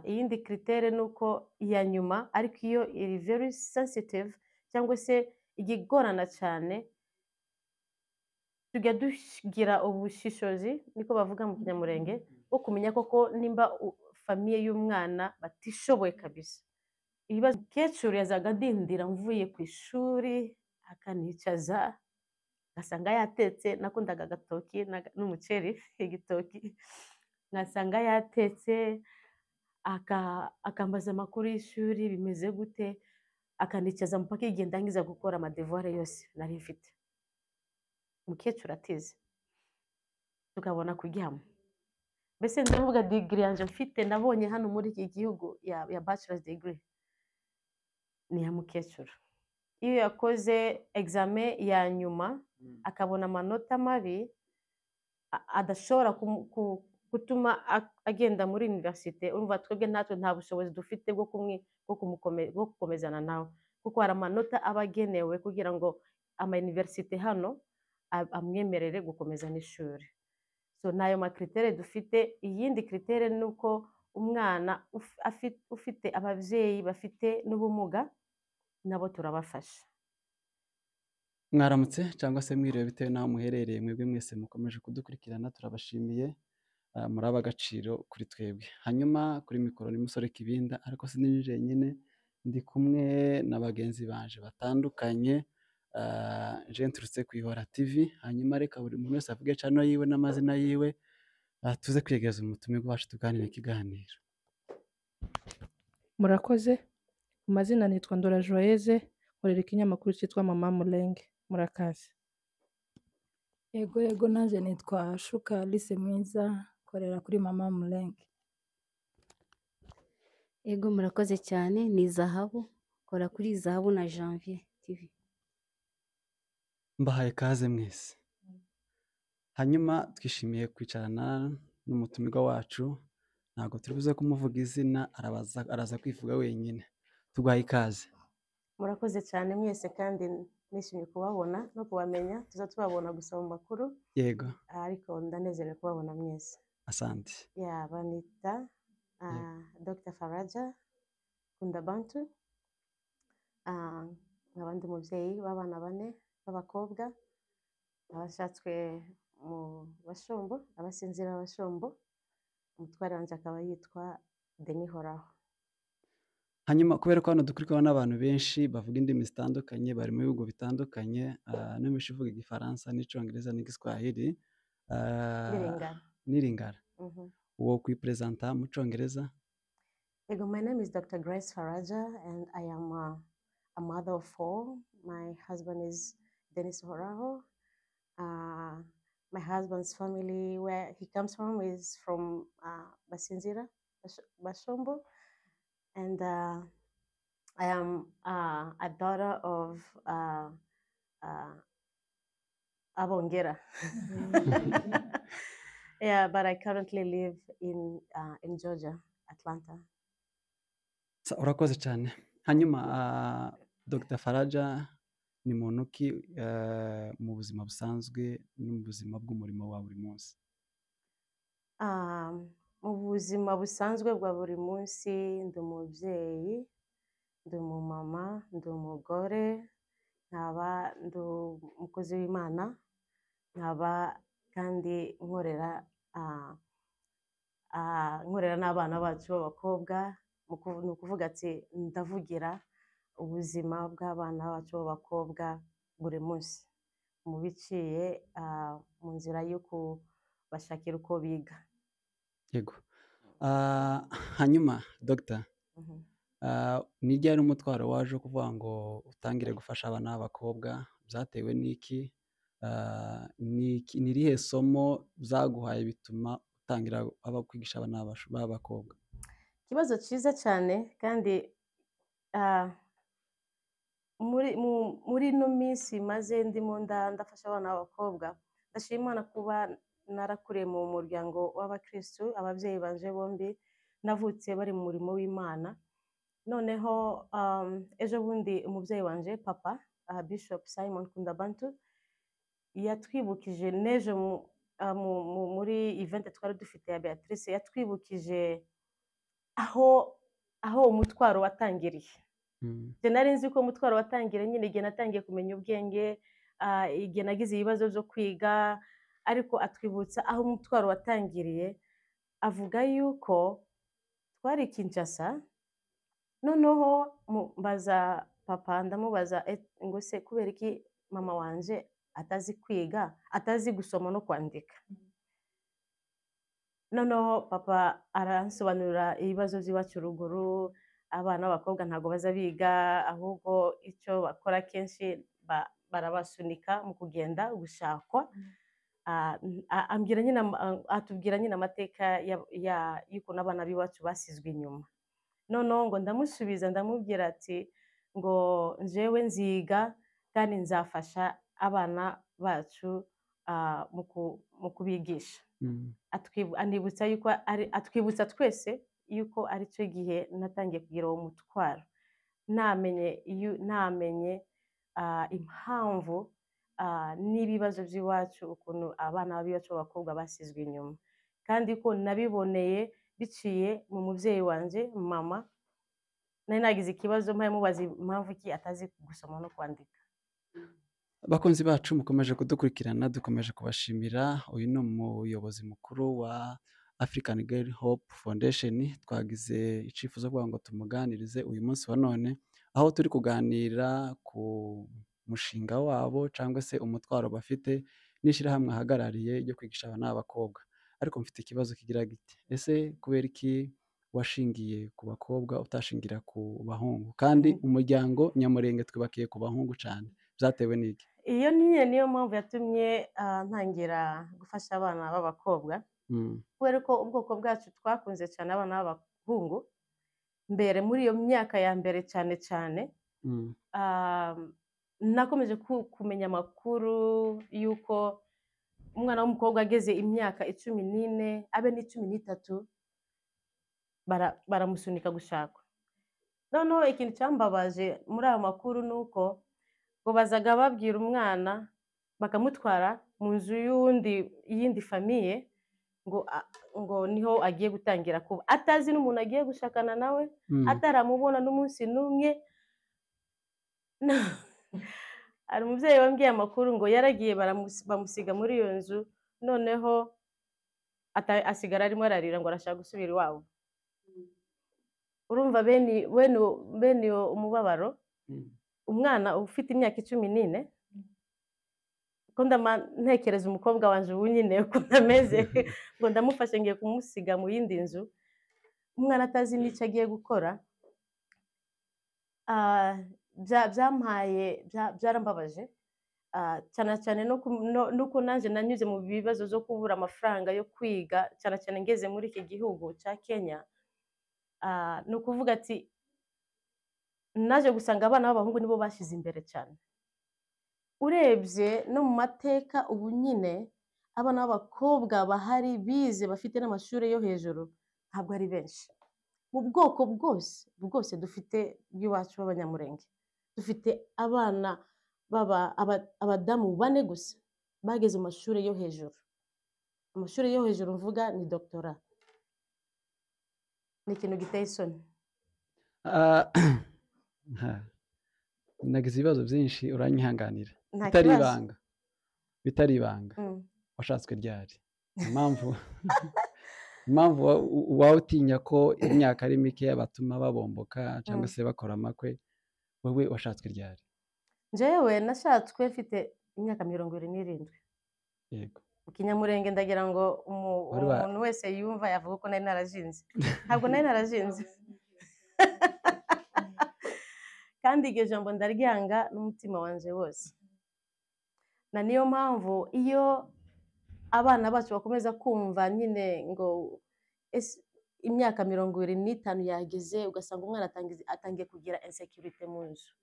Iyindi critère ni uko iya nyuma, ariko iyo iri very sensitive cyangwa se igigorana cyane, tujya dugira ubushishozi, niko bavuga mu Kinyamurenge, bwo kumenya koko nimba famille y'umwana batishoboye kabisa. Ibibazo, umukecuru yazaga adindira mvuye ku ishuri, akanicaza, ngasanga yatetse. Nakundaga agatoki n'umuceri, igitoki, ngasanga yatetse, akambaza amakuru y'ishuri bimeze gute, akanicaza mpaka igihe ndangiza gukora ama devoirs yose nari mfite. Umukecuru atize, tukabona kuryama. Mbese ndavuga, degree yanjye mfite nabonye hano muri iki gihugu ya bachelor's degree ni iya mukecuru. Iyo yakoze examen ya nyuma akabona amanota mabi adashobora gutuma agenda muri université, urumva twebwe natwe nta bushobozi dufite bwo gukomezana nawe, kuko hari amanota aba agenewe kugira ngo ama université hano amwemerere gukomeza n'ishuri. So n'ayo ma critères dufite. Iyindi critère ni uko umwana ufite ababyeyi bafite n'ubumuga, nabo turabafasha. Mwaramutse cyangwa se mwiriwe, bitewe n'aho muherereye. Mwebwe mwese mukomeje kudukurikirana, turabashimiye, muri ab'agaciro kuri twebwe. Hanyuma kuri mikoro ni Musore Kibinda, ariko si jenyine, ndi kumwe na bagenzi banje batandukanye. Nje nturutse ku Ihora TV. Hanyuma reka buri muntu wese avuge channel yiwe n'amazina yiwe, tuze kwiyegereza umutumirwa wacu, tuganire ikiganiro. Murakoze. Mu mazina nitwa Ndora Joyeze, nkorera ikinyamakuru cyitwa Mama Mulenge. Murakaze. Yego, nanjye nitwa Shuka Alice Mwiza, nkorera kuri Mama Mulenge. Yego, murakoze cyane. Ni Zahabu, kora kuri Zahabu na Janvier TV. Mbahaye kaze mwese. Hanyuma twishimiye kwicarana n'umutumirwa wacu. Ntabwo turi buze kumuvuga izina, araza kwivuga wenyine. Tuguhaye ikaze. Murakoze cyane mwese, kandi nishimiye kubabona no kubamenya. Tuza tubabona gusa mu makuru, ariko ndanezerewe kubabona mwese. Asante. Ya, banita Dr Faraja Kundabantu, nkaba ndi umubyeyi w'abana bane b'abakobwa, abashatswe mu Bashombo, Abasinzira b'Abashombo. Umutware wanjye akaba yitwa Denis Horaho. Hanyuma kubera ko hano dukurikirwa n'abantu benshi bavuga indimi zitandukanye, bari mu bihugu bitandukanye, n'imishi ivuga Igifaransa n'Icyongereza n'Igiswahili, N'iringara. N'iringara, uwo kwiperezanta mu Cyongereza? Yego, my name is Dr. Grace Faraja and I am a mother of four. My husband is Dennis Horaho. My husband's family, where he comes from, is from Basinzira, Bashombo. And I am a daughter of Abongera. Yeah, but I currently live in Georgia, Atlanta. Urakoze cyane. Hanyuma Dr Faraja ni muntu ki mu buzima busanzwe no mu buzima bw'umurimo wa buri munsi? Mu buzima busanzwe bwa buri munsi, ndi umubyeyi, ndi umumama, ndi umugore, nkaba ndi umukozi w'Imana, nkaba kandi nkorera n'abana bacu b'abakobwa. Ni ukuvuga ati ndavugira ubuzima bw'abana bacu b'abakobwa buri munsi, mu biciye mu nzira yo kubashakira uko biga. Yego. Hanyuma Dr, ni ryari umutwaro waje wo kuvuga ngo utangire gufasha abana b'abakobwa? Byatewe n'iki? Ni irihe somo byaguhaye bituma utangira kwigisha abana b'abakobwa? Ikibazo cyiza cyane. Kandi muri ino minsi maze ndimo ndafasha abana b'abakobwa, ndashima Imana kuba narakuriye mu muryango w'abakirisitu. Ababyeyi banje bombi navutse bari mu murimo w'Imana. Noneho ejo bundi umubyeyi wanje, papa, Bishop Simon Kundabantu, yatwibukije n'ejo muri event twari dufite ya Beatrice, yatwibukije Aho umutwaro watangiriye. Njye nari nzi ko umutwaro watangiriye nyine igihe natangiye kumenya ubwenge, igihe nagize ibibazo byo kwiga, ariko atwibutsa aho umutwaro watangiriye, avuga yuko twari i Kinshasa, noneho mbaza papa, ndamubaza ngo se kubera iki mama wanje atazi kwiga, atazi gusoma no kwandika? Noneho papa aransobanurira ibibazo by'iwacu ruguru, abana b'abakobwa ntabwo baza biga, ahubwo icyo bakora kenshi barabasunika mu kugenda gushakwa. Ambwira nyine atubwira nyine amateka y'ukuntu abana b'iwacu basizwe inyuma. Noneho ngo ndamusubiza, ndamubwira ati ngo njyewe nziga kandi nzafasha abana bacu mu kubigisha. Anibutsa yuko ari, atwibutsa twese yuko ari cyo gihe natangiye kugira uwo mutwaro, namenye impamvu n'ibibazo by'iwacu, ukuntu abana b'iwacu b'abakobwa basizwe inyuma, kandi ko nabiboneye biciye mu mubyeyi wanjye mama. Nari nagize ikibazo mpaye mubaza impamvu ki atazi gusoma no kwandika. Bakunzi bacu mukomeje kudukurikirana, dukomeje kubashimira. Uyu ni umuyobozi mukuru wa African Girl Hope Foundation. Twagize icyifuzo kugira ngo tumuganirize uyu munsi wa none, aho turi kuganira ku mushinga wabo cyangwa se umutwaro bafite n'ishyirahamwe ahagarariye ryo kwigisha abana b'abakobwa. Ariko mfite ikibazo kigira giti: ese kubera iki washingiye ku bakobwa utashingira ku bahungu, kandi umuryango Nyamurenge twubakiye ku bahungu cyane? Byatewe n'iki? Iyo niyo mpamvu yatumye ntangira gufasha abana b'abakobwa, kubera ko ubwoko bwacu twakunze cyane abana b'abahungu mbere, muri iyo myaka ya mbere cyane cyane. Nakomeje kumenya amakuru y'uko umwana w'umukobwa ageze imyaka 14 abe n'13 baramusunika gushakwa. Noneho ikintu cyambabaje muri ayo makuru ni uko ngo bazaga babwira umwana bakamutwara mu nzu y'indi famiye, ngo niho agiye gutangira kuba, atazi n'umuntu agiye gushakana nawe, ataramubona n'umunsi n'umwe. Hari umubyeyi wambwiye amakuru ngo yaragiye bamusiga muri iyo nzu, noneho asigara arimo ararira ngo arashaka gusubira iwabo. Urumva bene uwo umubabaro, umwana ufite imyaka 14, ko ntekereza umukobwa wanje ubu nyine ukuntu ameze, ngo ndamufashe ngiye kumusiga mu yindi nzu, umwana atazi n'icyo agiye gukora. Byampaye, byarambabaje, cyane cyane nuko nanjye nanyuze mu bibazo byo kubura amafaranga yo kwiga, cyane cyane ngeze muri iki gihugu cya Kenya. Ni ukuvuga ati naje gusanga abana b'abahungu nibo bashyize imbere cyane. Urebye no mu mateka ubu nyine abana b'abakobwa bahari bize bafite n'amashuri yo hejuru ntabwo ari benshi. Mu bwoko bwose dufite bw'iwacu b'Abanyamurenge, dufite abana abadamu 4 gusa bageze mu mashuri yo hejuru. Amashuri yo hejuru mvuga ni doctorat. Ni ikintu giteye isoni. Nagize ibibazo byinshi, uranyihanganira. Bitari ibanga. Washatswe ryari? Impamvu waba utinya ko imyaka ari mike batuma babomboka cyangwa se bakora amakwe, wowe washatswe ryari? Njyewe nashatswe mfite imyaka 27. Yego. Mu Kinyamurenge ndagira ngo umuntu wese yumva yavuga ko nari narajinze. Ntabwo nari narajinze. Kandi iryo jambo ndaryanga n'umutima wanje wose. Na niyo mpamvu iyo abana bacu bakomeza kumva nyine ngo imyaka 25 yageze, ugasanga umwana atangiye kugira insecurity mu nzu.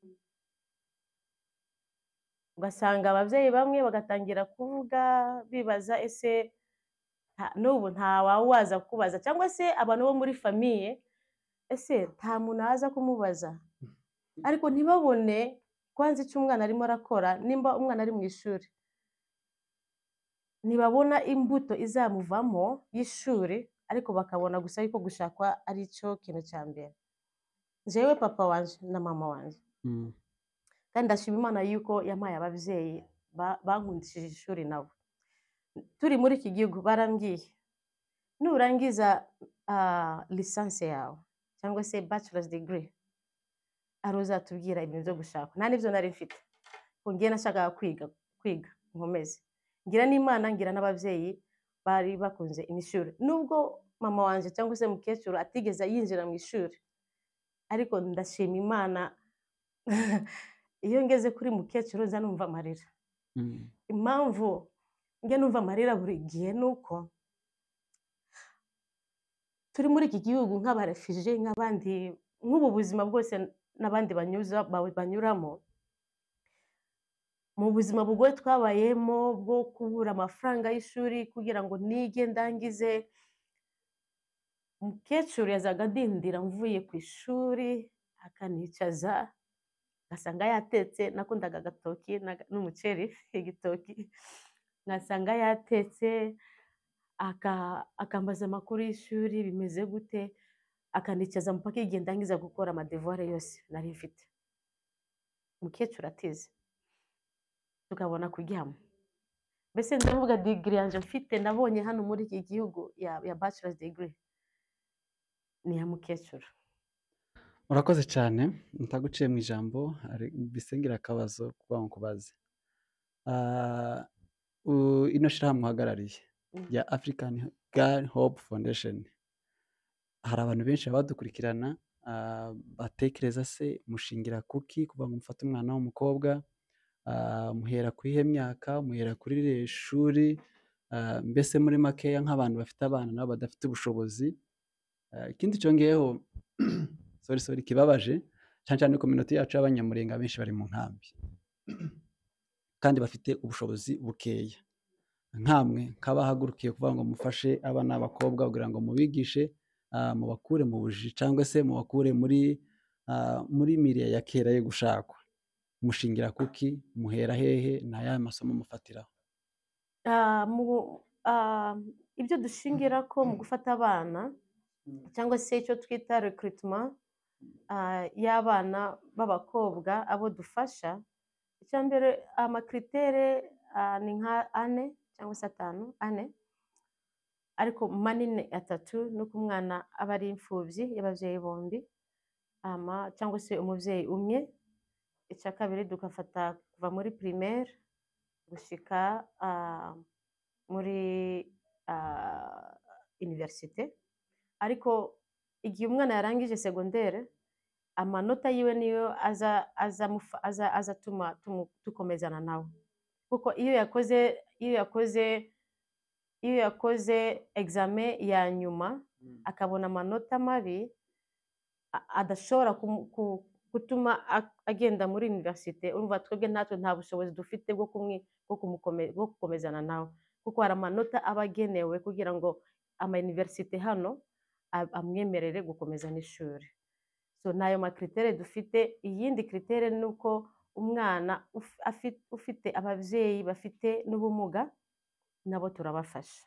Ugasanga ababyeyi bamwe bagatangira kuvuga bibaza ese n'ubu nta waza kubaza, cyangwa se abantu bo muri famiye ese nta muntu aza kumubaza, ariko ntibabone kwanza icyo umwana arimo arakora. Nimba umwana ari mu ishuri ntibabona imbuto izamuvamo y'ishuri Ariko bakabona gusa yuko gushakwa ari cyo kintu cya mbere. Jewe papa wanje na mama wanje, kandi ndashima Imana yuko yampaye ababyeyi bankundishije ishuri. Nabo turi muri iki gihugu barambwiye: "Nurangiza licence yawe cyangwa se bachelor's degree, ari uzatubwira ibintu byo gushaka." Nta n'ibyo nari mfite, ngo ngiye nashakaga kwiga, kwiga nkomeze. Ngira n'Imana, ngira n'ababyeyi bari bakunze ishuri, nubwo mama wanje cyangwa se mukecuru atigeze yinjira mu ishuri. Ariko ndashima Imana, iyo ngeze kuri mukecuru nza numva amarira. Impamvu njya numva amarira buri gihe ni uko turi muri iki gihugu nk'abarefugee, nk'abandi, nk'ubu buzima bwose n'abandi banyuramo mu buzima bugoye twabayemo bwo kubura amafaranga y'ishuri kugira ngo nige ndangize. Umukecuru yazaga adindira mvuye ku ishuri, akanicaza, ngasanga yatetse. Nakundaga agatoki n'umuceri, igitoki, ngasanga yatetse, akambaza amakuru y'ishuri bimeze gute, akanicaza mpaka igihe ndangiza gukora amadevoirs yose nari mfite. Umukecuru atize, tukabona kuryama. Mbese ndavuga degree yanjye mfite nabonye hano muri iki gihugu ya bachelor's degree ni iya mukecuru. Urakoze cyane. Ntaguciye mu ijambo, bisengera akabazo kuba nkubaze. Ino shyirahamwe uhagarariye ya African Girl Hope Foundation, hari abantu benshi badukurikirana batekereza se mushingira kuki kuva ngo mufate umwana w'umukobwa? Muhera ku iyihe myaka? Muhera kuri irihe shuri? Mbese muri makeya, nk'abantu bafite abana nabo badafite ubushobozi. Ikindi cyongeyeho, sorry, sorry, kibabaje cyane cyane, community yacu y'Abanyamurenga benshi bari mu nkambi kandi bafite ubushobozi bukeya. Nkamwe nk'abahagurukiye kuvuga ngo mufashe abana b'abakobwa kugira ngo mubigishe, mubakure mu bujiji cyangwa se mubakure muri milieu ya kera yo gushakwa, mushingira kuki? Muhera hehe? Ni ayahe masomo mufatiraho? Ibyo dushingira ko mu gufata abana cyangwa se icyo twita recruitment y'abana b'abakobwa abo dufasha, icya mbere, amacritères ni nka ane cyangwa se atanu, ane, ariko manini atatu ni uko umwana aba ari imfubyi y'ababyeyi bombi ama cyangwa se umubyeyi umwe. Icya kabiri, tugafata kuva muri primaire gushika muri université. Ariko igihe umwana yarangije secondaire, amanota yiwe niyo aza atuma dukomezana nawe, kuko iyo yakoze examen ya nyuma akabona amanota mabi adashobora gutuma agenda muri université, urumva twebwe natwe nta bushobozi dufite bwo gukomezana nawe, kuko hari amanota aba agenewe kugira ngo ama université hano amwemerere gukomeza n'ishuri. So ni ayo macritères dufite. Iyindi critère ni uko umwana ufite ababyeyi bafite n'ubumuga, nabo turabafasha.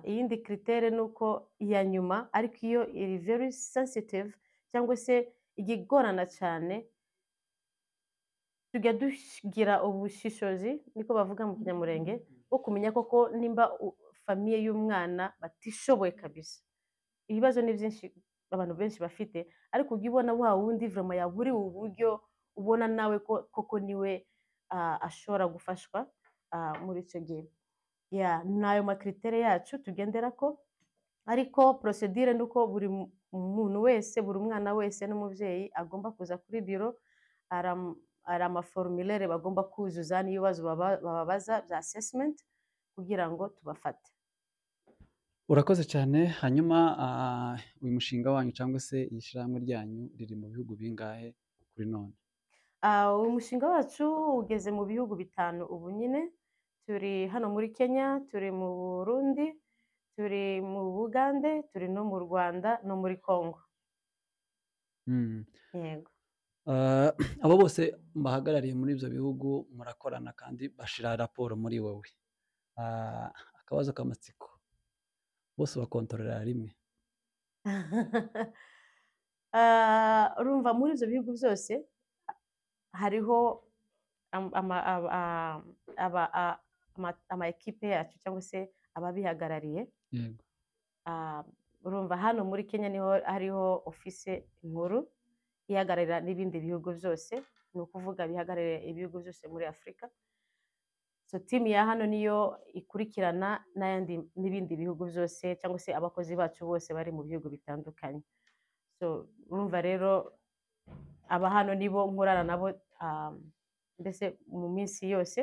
Iyindi critère ni uko iya nyuma, ariko iyo iri very sensitive cyangwa se igigorana cyane, tujya tugira ubushishozi, niko bavuga mu Kinyamurenge, bwo kumenya koko nimba famille y'umwana batishoboye kabisa. Ibibazo ni byinshi abantu benshi bafite, ariko ujya ubona wa wundi vraiment yaburiwe uburyo, ubona nawe ko koko niwe ashobora gufashwa muri icyo gihe. Ya, ni ayo macritères yacu tugendera ko. Ariko procédure ni uko buri muntu wese, buri mwana wese n'umubyeyi agomba kuza kuri biro. Hari amaformulaire bagomba kuzuza n'ibibazo bababaza bya assessment kugira ngo tubafate. Urakoze cyane. Hanyuma uyu mushinga wanyu cyangwa se iyi shyirahamwe ryanyu riri mu bihugu bingahe kuri none? Uyu mushinga wacu ugeze mu bihugu bitanu ubu nyine. Turi hano muri Kenya, turi mu Burundi, turi mu Bugande, turi no mu Rwanda no muri Congo. Yego. Abo bose bahagarariye muri ibyo bihugu murakorana kandi bashira raporo muri wowe. Akabazo k'amatsiko. Bose bakontorora rimwe? Urumva muri ibyo bihugu byose hariho ama ekipe yacu cyangwa se ababihagarariye. Urumva hano muri Kenya niho hariho ofise nkuru ihagararira n'ibindi bihugu byose, ni ukuvuga bihagarariye ibihugu byose muri Afurika. So team ya hano niyo ikurikirana n'ayandi n'ibindi bihugu byose, cyangwa se abakozi bacu bose bari mu bihugu bitandukanye. So urumva rero aba hano nibo nkorana nabo, mbese mu minsi yose,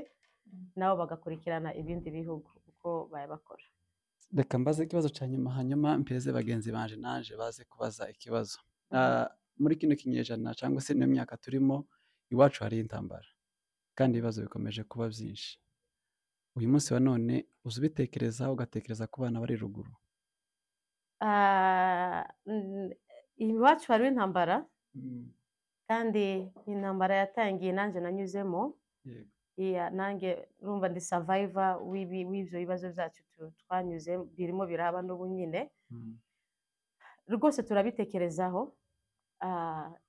nabo bagakurikirana ibindi bihugu uko babakora. Reka mbaze ikibazo cya nyuma, hanyuma mpeze bagenzi banje naje baze kubaza ikibazo. Muri kino kinyejana cyangwa se ino myaka turimo, iwacu hari intambara kandi ibibazo bikomeje kuba byinshi. Uyu munsi wa none uza ubitekereza, ugatekereza ku bana bari ruguru? Iwacu hariho intambara, kandi intambara yatangiye nanjye nanyuzemo. Nanjye urumva ndi survivor w'ibyo bibazo byacu twanyuze, birimo biraba n'ubu nyine. Rwose turabitekerezaho.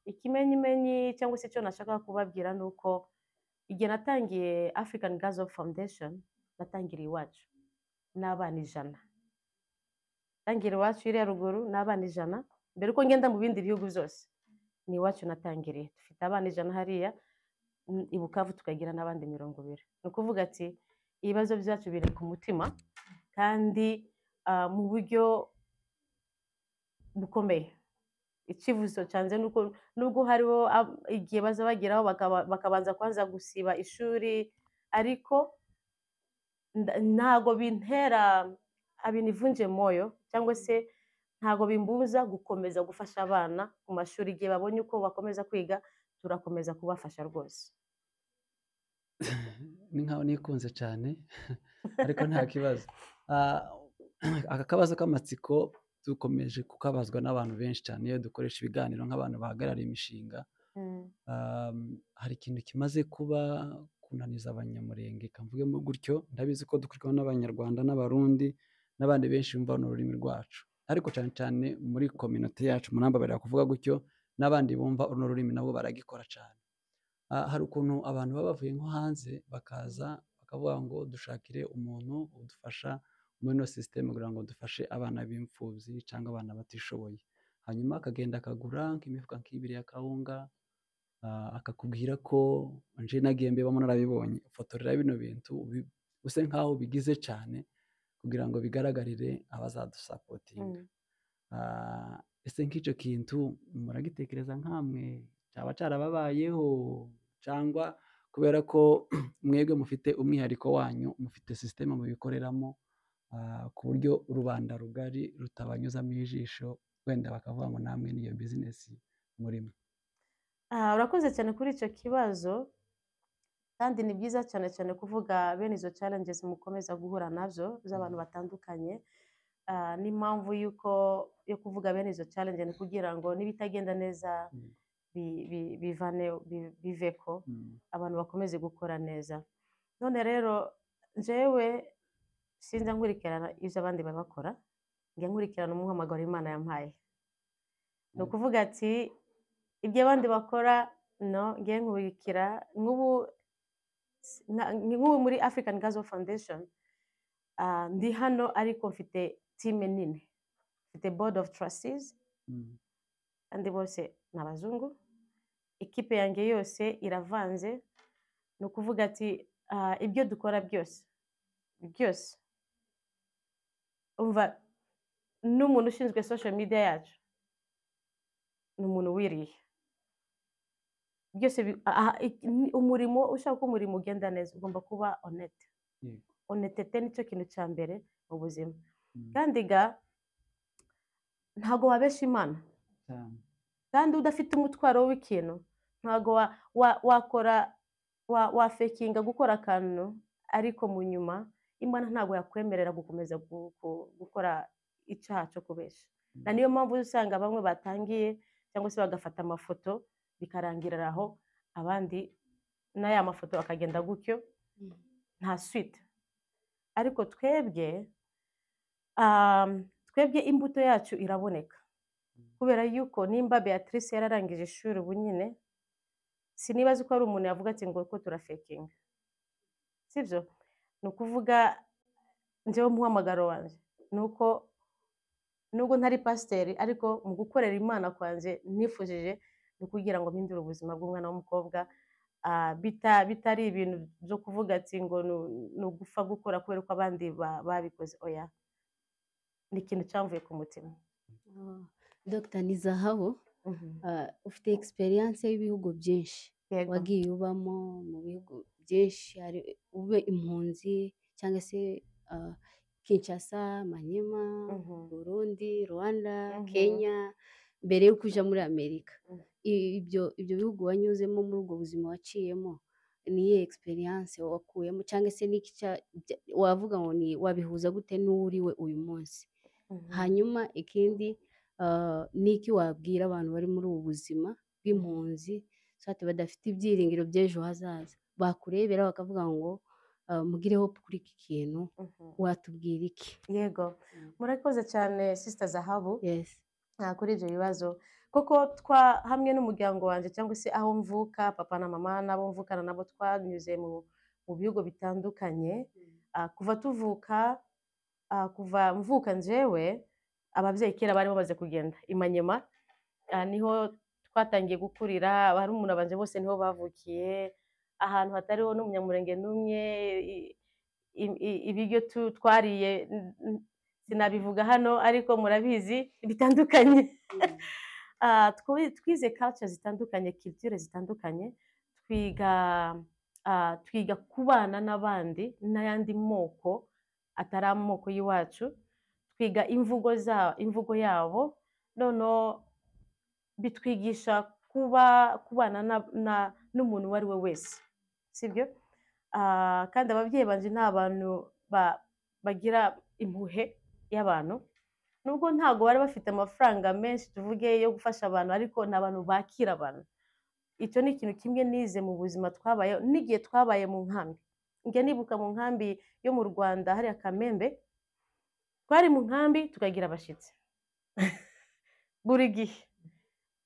Ikimenyimenyi cyangwa se icyo nashaka kubabwira ni uko igihe natangiye African Girls Hope Foundation, natangiriye iwacu n'abana 100. Natangiriye iwacu iriya ruguru n'abana 100 mbere uko ngenda mu bindi bihugu byose. Ni iwacu natangiriye, dufite abana 100 hariya i Bukavu, tukagira n'abandi 20. Ni ukuvuga ati ibibazo byacu biri ku mutima kandi mu buryo bukomeye. Icyifuzo cyanjye ni uko nubwo hariho igihe baza bageraho bakabanza kwanza gusiba ishuri, ariko ntago bintera abinivunje moyo, cyangwa se ntago bimbuza gukomeza gufasha abana ku mashuri. Igihe babonye uko bakomeza kwiga, turakomeza kubafasha rwose. Ni nkaho nikunze cyane, ariko nta kibazo. Aka kabazo k'amatsiko dukomeje kukabazwa n'abantu benshi cyane iyo dukoresha ibiganiro nk'abantu bahagarariye imishinga. Hari ikintu kimaze kuba kunaniza Abanyamurenge, kamvugemo gutyo. Ndabizi ko dukurikirwa n'Abanyarwanda n'Abarundi n'abandi benshi bumva runo rurimi rwacu, ariko cyane cyane muri community yacu, murambabarira kuvuga gutyo, n'abandi bumva runo rurimi nabo baragikora cyane. Hari ukuntu abantu baba bavuye nko hanze bakaza bakavuga ngo dushakire umuntu udufasha muri ino sisiteme kugira ngo dufashe abana b'imfubyi cyangwa abana batishoboye, hanyuma akagenda akagura nk'imifuka nk'ibiri ya kawunga, akakubwira ko nje nagiye mbibamo narabibonye, fotorera bino bintu use nkaho bigize cyane kugira ngo bigaragarire abazadusapotinga. Ese nk'icyo kintu muragitekereza nkamwe cyaba cyarababayeho, cyangwa kubera ko mwebwe mufite umwihariko wanyu, mufite sisiteme mubikoreramo, ku buryo rubanda rugari rutabanyuzamo ijisho, wenda bakavuga ngo namwe n'iyo bizinesi murimo? Urakoze cyane kuri icyo kibazo, kandi ni byiza cyane cyane kuvuga bene izo challenges mukomeza guhura nazo z'abantu batandukanye. N'impamvu y'uko yo kuvuga bene izo challenge ni kugira ngo n'ibitagenda neza bivane biveko, abantu bakomeze gukora neza. None rero njyewe sinza nkurikirana ibyo abandi babakora, njya nkurikirana umuhamagaro Imana yampaye. Ni ukuvuga ati ibyo abandi bakora no ngiye nkurikira. Nk'ubu muri African Girls Hope Foundation, ndi hano ariko mfite team nini, mfite board of trustees, kandi bose ni abazungu. Ikipe yanjye yose iravanze. Ni ukuvuga ati ibyo dukora byose byose, umva n'umuntu ushinzwe social media yacu ni umuntu wiriye byose. Umurimo, ushaka ko umurimo ugenda neza, ugomba kuba honnête. Honnêteté nicyo kintu cya mbere mu buzima. Kandi ga ntago wabesha Imana. Kandi udafite umutwaro w'ikintu ntago wakora wafekinga gukora akantu, ariko mu nyuma Imana ntago yakwemerera gukomeza gukora icyaha cyo kubesha. Na niyo mpamvu usanga bamwe batangiye cyangwa se bagafata amafoto bikarangirira aho, abandi n'aya mafoto akagenda gutyo, nta suite. Ariko twebwe Twebwe imbuto yacu iraboneka, kubera yuko nimba Beatrice yararangije ishuri ubu nyine, sinibaza ko ari umuntu yavuga ati ngo ko turafekinga, sibyo? Ni ukuvuga njyewe umuhamagaro wanjye ni uko nubwo ntari pasiteri, ariko mu gukorera Imana kwanjye nifujije ni ukugira ngo mpindure ubuzima bw'umwana w'umukobwa, bitari ibintu byo kuvuga ati ngo ni ugupfa gukora kubera ko abandi babikoze. Oya, ni ikintu cyamvuye ku mutima. Dr ni Zahabu, ufite experience y'ibihugu byinshi. Yego. Wagiye ubamo mu bihugu byinshi, hari ube impunzi cyangwa se Kinshasa, Manyema, Burundi, Rwanda, Kenya, mbere y'uko uja muri Amerika. Ibyo bihugu wanyuzemo muri ubwo buzima waciyemo, ni iyihe experience wakuyemo, cyangwa se n'iki wavuga ngo ni wabihuza gute n'uriwe uyu munsi? Hanyuma ikindi, n'iki wabwira abantu bari muri ubu buzima bw'impunzi, soit badafite ibyiringiro by'ejo hazaza, bakurebera bakavuga ngo mugire hope kuri iki kintu, watubwira iki? Yego, murakoze cyane Sister Zahabu. Yes. Kuri ibyo bibazo, koko twa hamwe n'umuryango wanjye cyangwa se aho mvuka, papa na mama n'abo mvukana nabo, twanyuze mu bihugu bitandukanye. Kuva tuvuka, kuva mvuka njyewe, ababyeyi kera bari bamaze kugenda i Manyema, niho twatangiye gukurira. Barumuna banje bose niho bavukiye, ahantu hatariho n'umunyamurenge n'umwe. Ibiryo twariye sinabivuga hano, ariko murabizi bitandukanye. Twize culture zitandukanye, culture zitandukanye, twiga kubana n'abandi n'ayandi moko atari amoko y'iwacu, twiga imvugo yabo, noneho bitwigisha kubana n'umuntu uwo ari we wese, sibyo? Kandi ababyeyi banje ni abantu bagira impuhwe y'abantu, nubwo ntabwo bari bafite amafaranga menshi tuvuge yo gufasha abantu, ariko ni abantu bakira abantu. Icyo ni ikintu kimwe nize mu buzima twabayeho n'igihe twabaye mu nkambi. Njya nibuka mu nkambi yo mu Rwanda hariya Kamembe, twari mu nkambi tukagira abashyitsi buri gihe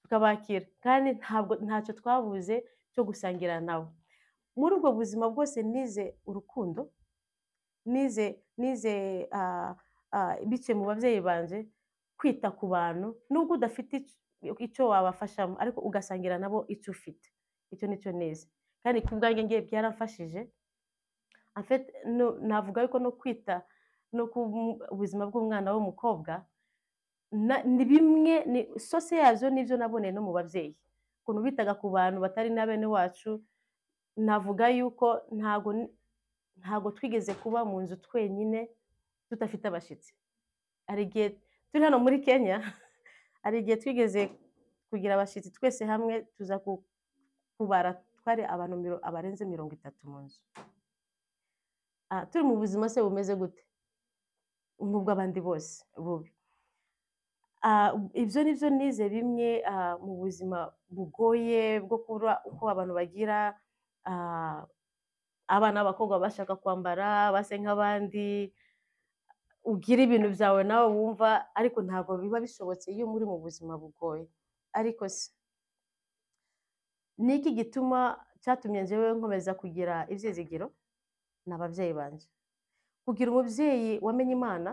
tukabakira, kandi ntabwo ntacyo twabuze cyo gusangira nabo. Muri ubwo buzima bwose nize urukundo, nize biciye mu babyeyi banje kwita ku bantu, nubwo udafite icyo wabafashamo, ariko ugasangira nabo icyo ufite. Icyo nicyo nize, kandi ku bwanjye ngiye byaramfashije. En fait, navuga yuko no kwita no ku buzima bw'umwana w'umukobwa ni bimwe, ni source yabyo nibyo naboneye no mu babyeyi, ukuntu bitaga ku bantu batari na bene wacu. Navuga yuko ntago twigeze kuba mu nzu twenyine tudafite abashyitsi. Hari igihe turi hano muri Kenya, hari igihe twigeze kugira abashyitsi twese hamwe, tuza kubara twari abantu abarenze 30 mu nzu. Turi mu buzima se bumeze gute nk'ubw'abandi bose bubi. Ibyo ni byo nize bimwe mu buzima bugoye bwo kuba uko abantu bagira, abana b'abakobwa bashaka kwambara base nk'abandi, ugira ibintu byawe nawe wumva, ariko ntabwo biba bishobotse iyo muri mu buzima bugoye. Ariko se ni iki gituma cyatumye njyewe nkomeza kugira ibyizigiro? Ni ababyeyi banje. Kugira umubyeyi wamenye Imana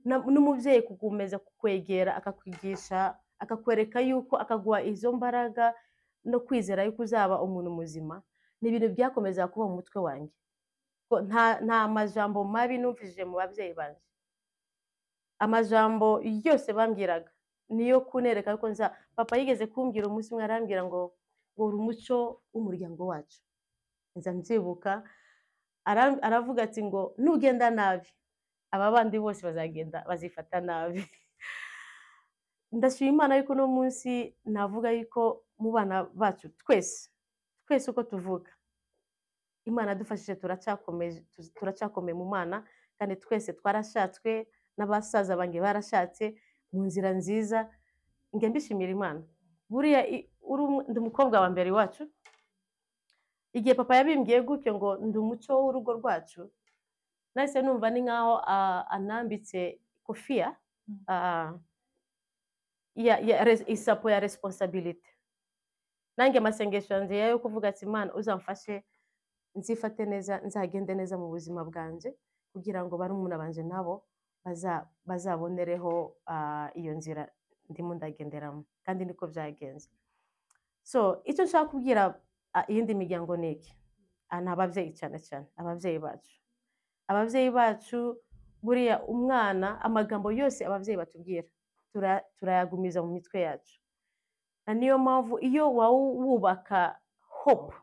n'umubyeyi kugukomeza kukwegera, akakwigisha, akakwereka yuko, akaguha izo mbaraga no kwizera yuko uzaba umuntu muzima, ni ibintu byakomeza kuba mu mutwe wanjye. Ko nta majambo mabi numvise mu babyeyi banje. Amajambo yose bambwiraga niyo kunereka yuko nza. Papa yigeze kumbwira umunsi umwe, arambwira ngo uri umuco w'umuryango wacu. Nza mbyibuka, aravuga ati ngo nugenda nabi aba bandi bose bazagenda bazifata nabi. Ndashima Imana yuko uno munsi navuga yuko mu bana bacu twese twese uko tuvuka, Imana yadufashije, turacyakomeye mu Mana, kandi twese twarashatswe n'abasaza banjye barashatse mu nzira nziza. Njya mbishimira Imana. Buriya ndi umukobwa wa mbere iwacu. Igihe papa yabimbwiye gutyo ngo ndi umuco w'urugo rwacu, nahise numva ni nkaho anambitse Kofia ya isapo ya responsabilité. Nanjye amasengesho yanjye yo kuvuga ati: "Imana uzamfashe nzifate neza, nzagende neza mu buzima bwanjye, kugira ngo barumuna banje nabo bazabonereho iyo nzira ndimo ndagenderamo." Kandi niko byagenze. So icyo nshaka kubwira iyindi miryango ni iki? Ni ababyeyi, cyane cyane ababyeyi bacu. Ababyeyi bacu, buriya umwana, amagambo yose ababyeyi batubwira turayagumiza mu mitwe yacu. Na niyo mpamvu iyo wubaka hope,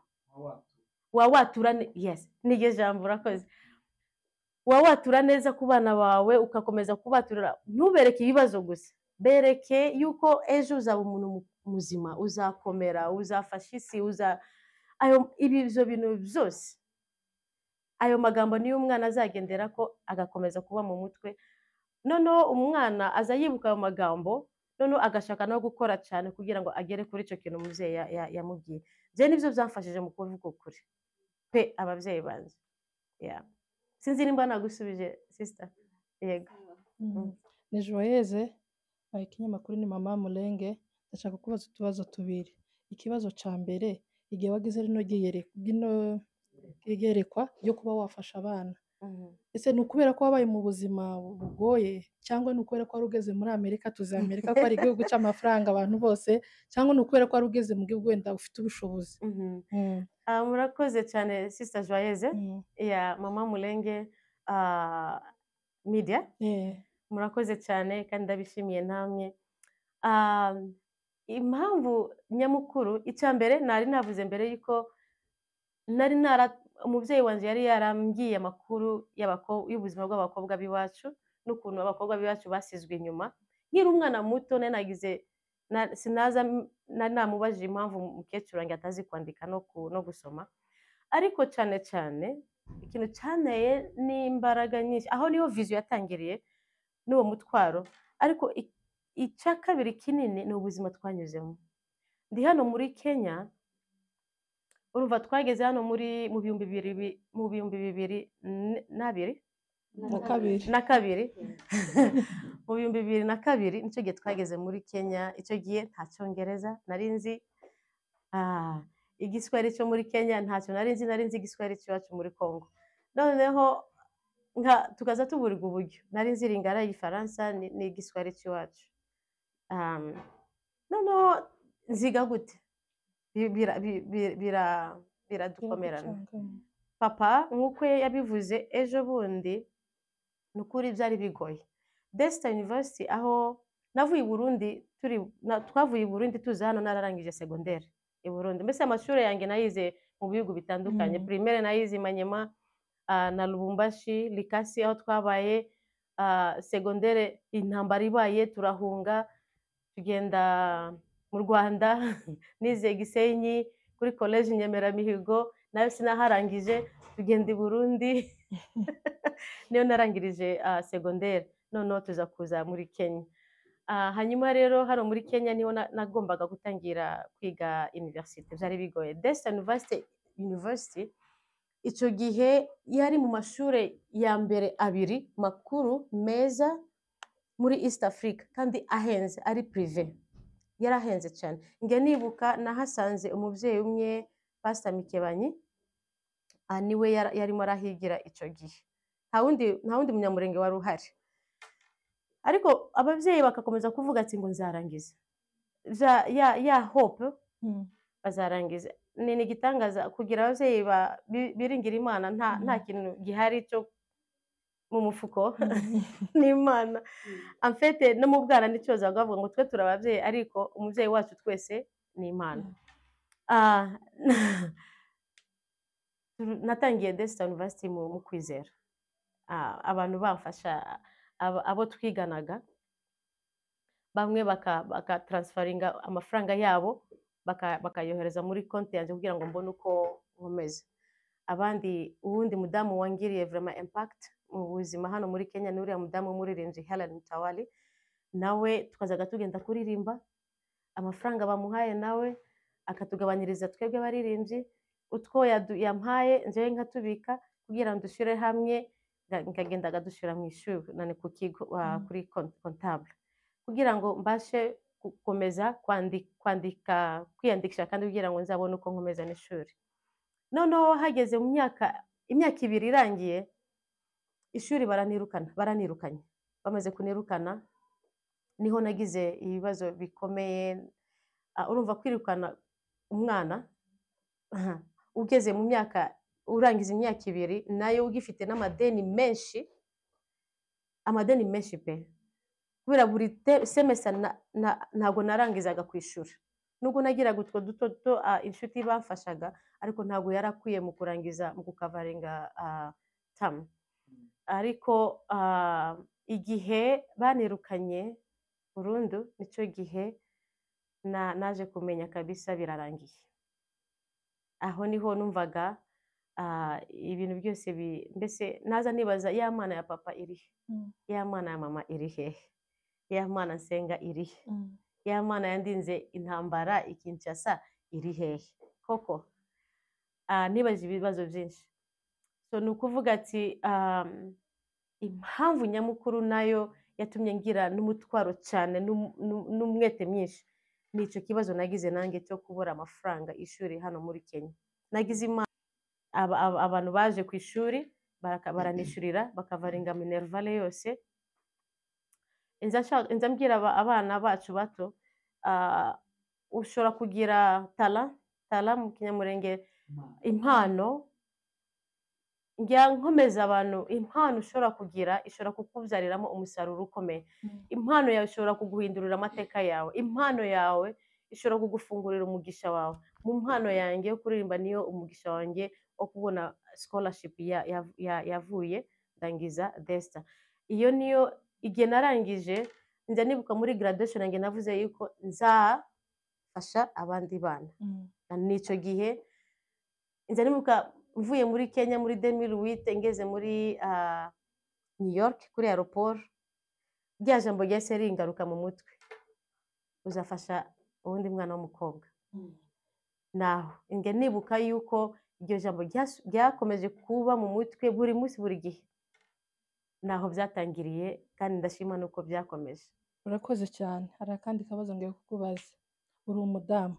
watura yes, niryo jambo, urakoze, watura neza ku bana bawe, ugakomeza kubaturira, ntubereke ibibazo gusa, bereke yuko ejo uzaba umuntu muzima, uzakomera, uzafasha isi, uza ayo ibyo bintu byose. Ayo magambo niyo umwana azagendera ko, agakomeza kuba mu mutwe. Noneho umwana aza yibuka ayo magambo, noneho agashaka no gukora cyane kugira ngo agere kuri icyo kintu umubyeyi yamubwiye. Njye nibyo byamfashije mu kuvuga ukuri pe, ababyeyi banjye. Yeah. Sinzi nimba nagusubije, sister. Yego. Ni Joyeuse, ikinyamakuru ni Mama Mulenge. Ndashaka kubaza utubazo tubiri. Ikibazo ca mbere, igihe wagize rino iyerekwa ryo kuba wafasha abana, ese ni ukubera ko wabaye mu buzima bugoye, cyangwa ni ukubera ko wari ugeze muri Amerika? Tuzi Amerika ko ari igihugu cy'amafaranga, abantu bose, cyangwa ni ukubera ko wari ugeze mu gihugu wenda ufite ubushobozi? Murakoze cyane, sister Joyeuse ya Mama Mulenge Media. Murakoze cyane kandi ndabishimiye namwe. Impamvu nyamukuru, icya mbere nari navuze mbere yuko nari nara umubyeyi wanjye yari yarambwiye amakuru y'ubuzima bw'abakobwa b'iwacu n'ukuntu abakobwa b'iwacu basizwe inyuma. Nkiri umwana muto nari nagize sinaza nari namubajije impamvu umukecuru wanjye atazi kwandika no gusoma. Ariko cyane cyane ikintu cyanteye n'imbaraga nyinshi, aho niho vision yatangiriye n'uwo mutwaro. Ariko icya kabiri kinini ni ubuzima twanyuzemo. Ndi hano muri Kenya, urumva twageze hano muri mu 2002. Na kabiri. Na kabiri, mu 2002 nicyo gihe twageze muri Kenya. Icyo gihe nta Cyongereza nari nzi, Igiswahili cyo muri Kenya ntacyo nari nzi, nari nzi Igiswahili cy'iwacu muri Congo. Noneho nka tukaza tuburirwa uburyo. Nari nzi Lingala, Igifaransa n'Igiswahili cy'iwacu. Noneho nziga gute? Biradukomerana. Biragucanga. Papa nk'uko yabivuze ejo bundi, ni ukuri byari bigoye. Daystar University, aho navuye i Burundi, twavuye i Burundi tuza hano nararangije secondaire i Burundi. Mbese amashuri yanjye nayize mu bihugu bitandukanye. Primaire nayize i Manyema na Lubumbashi, Likasi, aho twabaye. Secondaire intambara ibaye turahunga, tugenda mu Rwanda, nize Gisenyi kuri College Nyemeramihigo, nayo sinaharangije. Tugenda i Burundi, niyo narangirije secondaire. Noneho tuza kuza muri Kenya. Hanyuma rero hano muri Kenya niho nagombaga gutangira kwiga university. Byari bigoye. Daystar University icyo gihe yari mu mashuri ya mbere abiri makuru meza muri East Africa, kandi ahenze, ari privé, yarahenze cyane. Njye nibuka nahasanze umubyeyi umwe, Pastor Mikebanyi, niwe yarimo arahigira icyo gihe. Nta wundi Munyamurenge wari uhari. Ariko ababyeyi bagakomeza kuvuga ati ngo nzarangiza, ya hope, bazarangiza. Ni igitangaza kugira ababyeyi biringira Imana. Nta kintu gihari cyo mu mufuko, n'Imana. En fait, no mu bwana nicyo bazaga bavuga ngo twe turi ababyeyi, ariko umubyeyi wacu twese ni Imana. Natangiye Daystar University mu kwizera. Abantu bamfasha, abo twiganaga bamwe bakatransferinga amafaranga yabo, bakayohereza muri konti yanjye kugira ngo mbone uko nkomeza. Abandi, uwundi mudamu wangiriye vraiment impact mu buzima hano muri Kenya ni uriya mudamu w'umuririmbyi Helen Mutawali. Nawe tukazaga tugenda kuririmba, amafaranga bamuhaye nawe akatugabanyiriza twebwe abaririmbyi, utwo yampaye njyewe nkatubika kugira ngo dushyire hamwe. Nkagenda akadushyira mu ishuri nani ku kigo kuri comptable kugira ngo mbashe gukomeza kwandika kwiyandikisha kandi kugira ngo nzabone uko nkomeza n'ishuri. Noneho hageze mu myaka 2 irangiye, ishuri baranirukanye. Bamaze kunirukana niho nagize ibibazo bikomeye. Urumva kwirukana umwana ugeze mu myaka, urangiza imyaka 2 nayo ugifite n'amadeni menshi, amadeni menshi pe, kubera buri semester ntago narangizaga kwishura, nubwo nagiraga utwo duto duto inshuti bamfashaga, ariko ntago yarakwiye mu kurangiza mu gukavaringa term. Ariko igihe banirukanye burundu nicyo gihe naje kumenya kabisa birarangiye. Aho niho numvaga ibintu byose mbese naza nibaza ya Mana ya papa iri he, ya Mana ya mama iri hehe, ya Mana nsenga iri he, ya Mana yandinze intambara i Kinshasa iri hehe koko. Nibaza ibibazo byinshi. So ni ukuvuga ati impamvu nyamukuru nayo yatumye ngira n'umutwaro cyane n'umwete mwinshi ni icyo kibazo nagize nanjye cyo kubura amafaranga ishuri hano muri Kenya. Nagize abantu baje ku ishuri baranishyurira bakavaringa minervale yose. Nza mbwira abana bacu bato, ushobora kugira tala mu Kinyamurenge, impano. Njya nkomeza abantu, impano ushobora kugira ishobora kukubyariramo umusaruro ukomeye. Impano yawe ishobora kuguhindurira amateka yawe, impano yawe ishobora kugufungurira umugisha wawe. Mu mpano yanjye yo kuririmba niyo umugisha wanjye wo kubona scholarship yavuye ndangiza Desta. Iyo niyo igihe narangije, njya nibuka muri graduation yanjye navuze yuko nzafasha abandi bana. N'icyo gihe njya nibuka mvuye muri Kenya muri 2008 ngeze muri New York kuri aeroport, rya jambo ryahise ringaruka mu mutwe, uzafasha uwundi mwana w'umukobwa. Naho njya nibuka yuko iryo jambo ryakomeje kuba mu mutwe buri munsi buri gihe. Naho byatangiriye kandi ndashima nuko byakomeje. Urakoze cyane. Hari akandi kabazo ngiye kukubaza. Uri umudamu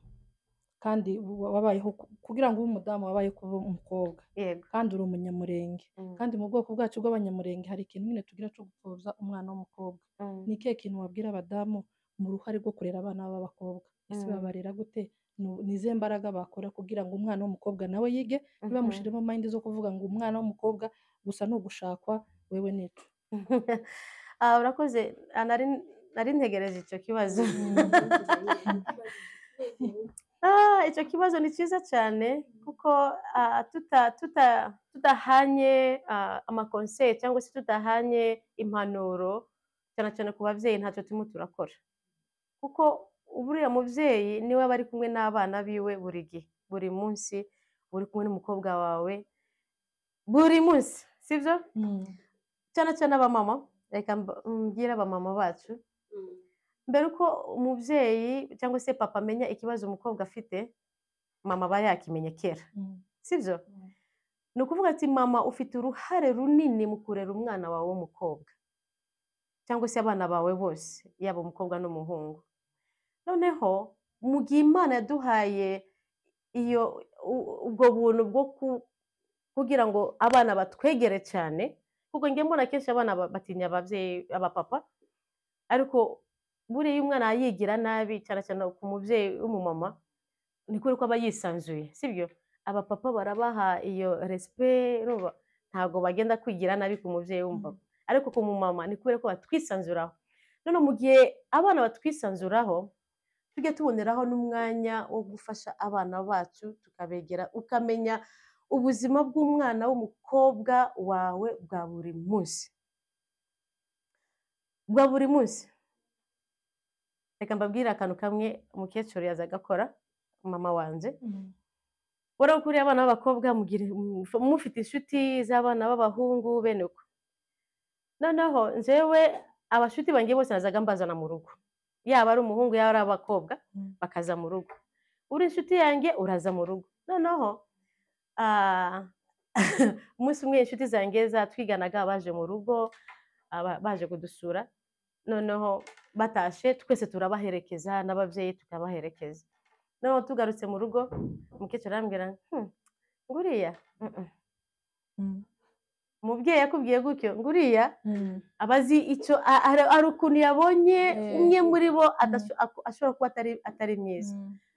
kandi wabayeho kugira ngo ube umudamu wabaye kuba umukobwa, kandi uri umunyamurenge, kandi mu bwoko bwacu bw'abanyamurenge hari ikintu nyine tugira cyo gupfobya umwana w'umukobwa. Ni ikihe kintu wabwira abadamu mu ruhare rwo kurera abana b'abakobwa? Ese babarera gute? Ni izihe mbaraga bakora kugira ngo umwana w'umukobwa nawe yige, ntibamushyiremo mind zo kuvuga ngo umwana w'umukobwa gusa ni ugushakwa wewe nico? Urakoze. Nari ntegereje icyo kibazo. Icyo kibazo ni cyiza cyane kuko tudahanye amakonseye cyangwa se tudahanye impanuro cyane cyane ku babyeyi ntacyo turimo turakora, kuko buriya mubyeyi niwe aba ari kumwe n'abana biwe buri gihe buri munsi, uri kumwe n'umukobwa wawe buri munsi, sibyo? Cyane cyane abamama, reka mbwire abamama bacu, mbere uko umubyeyi cyangwa se papa amenya ikibazo umukobwa afite, mama aba yakimenye kera, sibyo? Ni ukuvuga ati mama ufite uruhare runini mu kurera umwana wawe w'umukobwa cyangwa se abana bawe bose, yaba umukobwa n'umuhungu. Noneho mu gihe Imana yaduhaye iyo ubwo buntu bwo kugira ngo abana batwegere cyane, kuko njye mbona kenshi abana batinya ababyeyi abapapa, ariko buriya umwana yigira nabi cyane cyane ku mubyeyi w'umumama ni kuri ko aba yisanzuye, sibyo? Abapapa barabaha iyo respect, ntabwo bagenda kwigira nabi ku mubyeyi w'umupapa, ariko ku mumama ni kubera ko batwisanzuraho. None mu gihe abana batwisanzuraho, tujye tuboneraho n'umwanya wo gufasha abana bacu, tukabegera, ukamenya ubuzima bw'umwana w'umukobwa wawe bwa buri munsi, bwa buri munsi. Reka mbabwire akantu kamwe umukecuru yazaga akora, mama wanje. Wari ukuriye abana b'abakobwa, mufite inshuti z'abana b'abahungu bene uko. Noneho njyewe abashuti banjye bose nazaga mbazana mu rugo, yaba ari umuhungu yaba ari abakobwa, bakaza mu rugo. Uri inshuti yanjye uraza mu rugo. Noneho Umunsi umwe inshuti zanjye zatwiganaga baje mu rugo, baje kudusura, noneho batashe twese turabaherekeza n'ababyeyi tukabaherekeza. Noneho tugarutse mu rugo, umukecuru arambwira nguriya umubyeyi yakubwiye gutyo, nguriya abazi icyo ari ukuntu yabonye umwe muri bo ashobora kuba atari mwiza.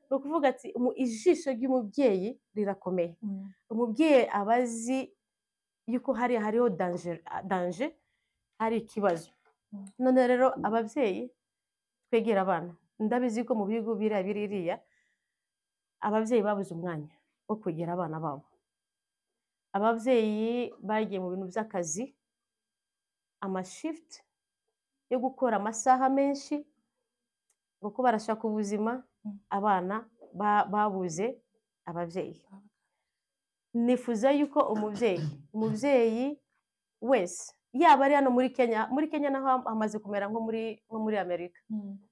Ni ukuvuga ati ijisho ry'umubyeyi rirakomeye. Umubyeyi aba azi yuko hariho danje, hari ikibazo. None rero ababyeyi twegera abana, ndabizi ko mu bihugu biriya biririya ababyeyi babuze umwanya wo kwegera abana babo. Ababyeyi bagiye mu bintu by'akazi, amashifuti yo gukora amasaha menshi kuko barashaka ubuzima, abana babuze ababyeyi. Nifuza yuko umubyeyi wese, yaba ari hano muri Kenya, muri Kenya naho hamaze kumera nko muri Amerika,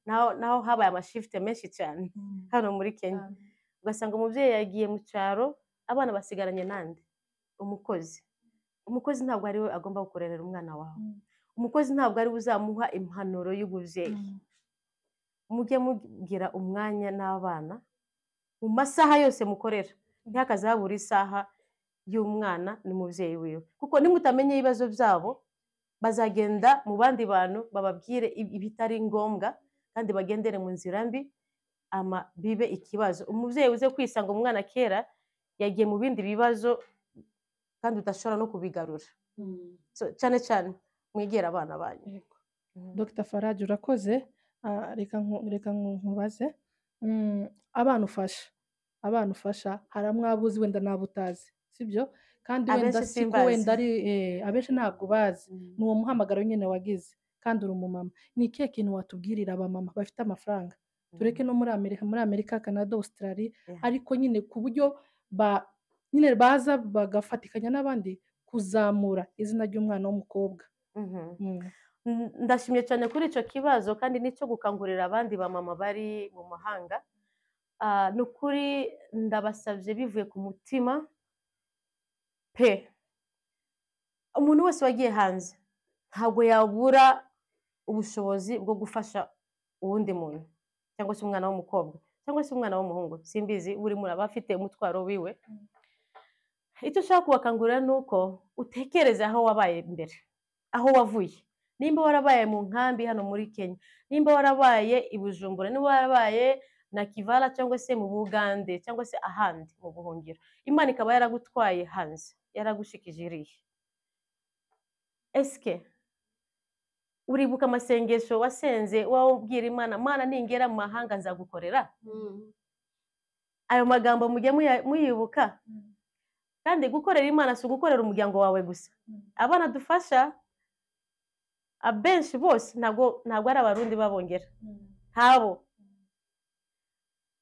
naho habaye amashifuti menshi cyane hano muri Kenya. Ugasanga umubyeyi yagiye mu cyaro, abana basigaranye nande? Umukozi. Umukozi ntabwo ari we agomba gukorera umwana wawe. Umukozi ntabwo ari we uzamuha impanuro y'ububyeyi. Mujye mugira umwanya n'abana mu masaha yose mukorera, ntihakazabura isaha y'umwana n'umubyeyi wiwe, kuko nimutamenye ibibazo byabo bazagenda mu bandi bantu bababwire ibitari ngombwa kandi bagendere mu nzira mbi, ama bibe ikibazo. Umubyeyi uze kwisanga umwana kera yagiye mu bindi bibazo kandi udashobora no kubigarura. Cyane cyane mwegera abana banyu. Dr. Faraji urakoze. Reka nkubaze, abana ufasha hari amwabuzi wenda nabo utazi, sibyo? Kandi wenda siko wenda ari abenshi ntabwo bazi, ni uwo muhamagaro nyine wagize kandi uri umumama. Ni ikihe kintu watubwirira abamama bafite amafaranga, tureke no muri Amerika, Canada, Australia, ariko nyine ku buryo nyine baza bagafatikanya n'abandi kuzamura izina ry'umwana w'umukobwa? Ndashimye cyane kuri icyo kibazo, kandi nicyo gukangurira abandi bamama bari mu mahanga. Ni ukuri ndabasabye bivuye ku mutima pe, umuntu wese wagiye hanze ntabwo yabura ubushobozi bwo gufasha uwundi muntu, cyangwa se umwana w'umukobwa cyangwa se umwana w'umuhungu, simbizi, buri muntu aba afite umutwaro wiwe. Icyo ushaka kubakangurira ni uko utekereze aho wabaye mbere, aho wavuye. Nimba warabaye mu nkambi hano muri Kenya, nimba warabaye i Bujumbura, nimba warabaye na Kivala cyangwa se mu Bugande cyangwa se ahandi mu buhungiro, Imana ikaba yaragutwaye hanze, yaragushikije iriya, eske uribuka amasengesho wasenze wabwira Imana, Mana ningera mu mahanga nzagukorera? Ayo magambo mujye muyibuka. Kandi gukorera Imana si ugukorera umuryango wawe gusa. Abana dufasha abenshi bose ntabwo ari abarundi babongera, ntabo.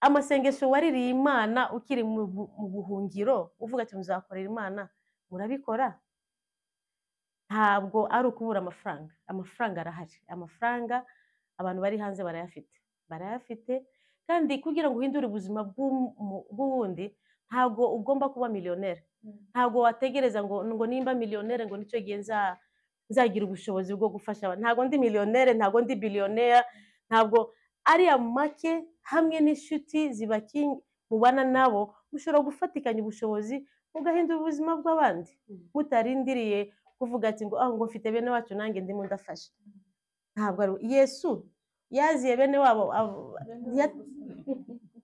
Amasengesho waririye Imana ukiri mu buhungiro uvuga ati muzakorera Imana, murabikora? Ntabwo ari ukubura amafaranga, amafaranga arahari, amafaranga abantu bari hanze barayafite. Kandi kugira ngo uhindure ubuzima bw'uwundi ntabwo ugomba kuba miliyoneri, ntabwo wategereza ngo nimba miliyoneri ngo nicyo gihe nzagira ubushobozi bwo gufasha abantu. Ntabwo ndi miliyoneri, ntabwo ndi biliyoneri, ntabwo ariya make hamwe n'inshuti mubana nabo mushobora gufatikanya ubushobozi mugahindura ubuzima bw'abandi, mutarindiriye kuvuga ati ngo ngo mfite bene wacu nanjye ndimo ndafasha. Ntabwo ari Yesu yaziye bene wabo,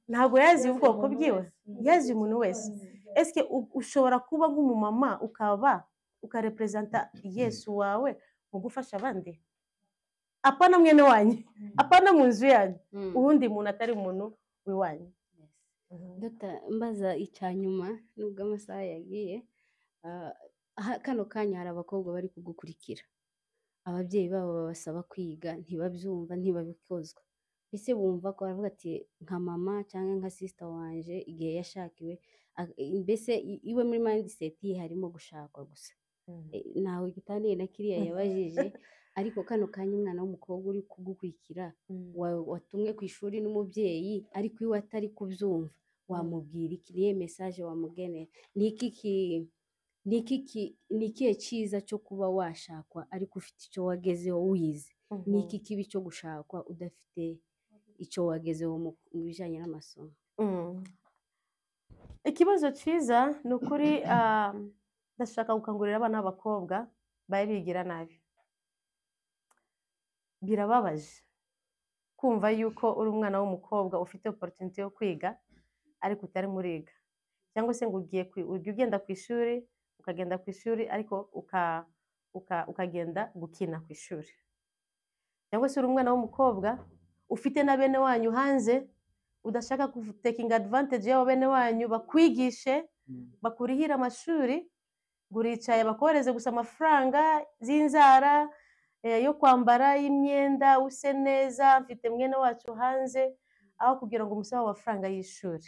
ntabwo yaziye ubwoko bwiwe, yaziye umuntu wese. Eske ushobora kuba nk'umumama ukaba ukarepresenta Yesu wawe mu gufasha abandi, apana mwene wanyu, apana mu nzu yanyu, uwundi muntu atari umuntu w'iwanyu. Dr. mbaza icya nyuma nubwo amasaha yagiye, kano kanya hari abakobwa bari kugukurikira, ababyeyi babo babasaba kwiga ntibabyumva, ntibabikozwa, mbese bumva ko baravuga ati nka mama cyangwa nka sister wanje igihe yashakiwe, mbese iwe muri mindset ye harimo gushakwa gusa, ntawe gitaniye na kiriya yabajije. Ariko kano kanya umwana w'umukobwa uri kugukurikira watumwe ku ishuri n'umubyeyi ariko iwe atari kubyumva, wamubwira iki? Niye message wamugenera? Ni iki Ni ikihe cyiza cyo kuba washakwa ariko ufite icyo wagezeho wize? Ni iki kibi cyo gushakwa udafite icyo wagezeho mu bijyanye n'amasomo? Ikibazo cyiza ni ukuri. Ndashaka gukangurira abana b'abakobwa bari bigira nabi. Birababaje kumva yuko uri umwana w'umukobwa ufite opportunity yo kwiga ariko utari muriga, cyangwa se ngo ugiye ujya ugenda ku ishuri, ukagenda ku ishuri ariko ukagenda gukina ku ishuri, cyangwa se uri umwana w'umukobwa ufite na bene wanyu hanze, udashaka gutakinga advantage y'abo bene wanyu bakwigishe, bakurihira amashuri, ngo uricaye bakohereze gusa amafaranga z'inzara, yo kwambara, y'imyenda, use neza, mfite mwene wacu hanze, aho kugira ngo umusabe amafaranga y'ishuri.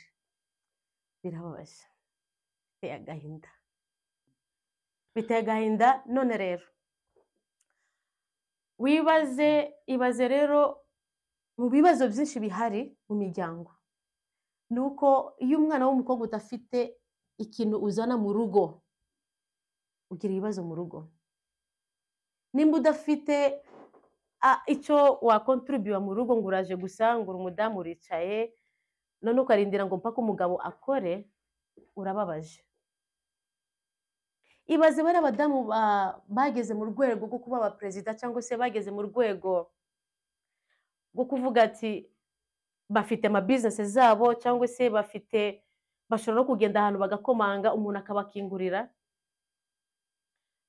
Birababaje, biteye agahinda, biteye agahinda. None rero wibaze, ibaze rero mu bibazo byinshi bihari mu miryango, ni uko iyo umwana w'umukobwa udafite ikintu uzana mu rugo, ugira ibibazo mu rugo. Nimba udafite icyo wakontribuwa mu rugo, ngo uraje gusa ngo uri umudamu uricaye, none ukarindira ngo mpaka umugabo akore, urababaje. Ibaze bari abadamu bageze mu rwego rwo kuba abaperezida, cyangwa se bageze mu rwego rwo kuvuga ati bafite amabizinesi zabo, cyangwa se bafite, bashobora no kugenda ahantu bagakomanga umuntu akabakingurira.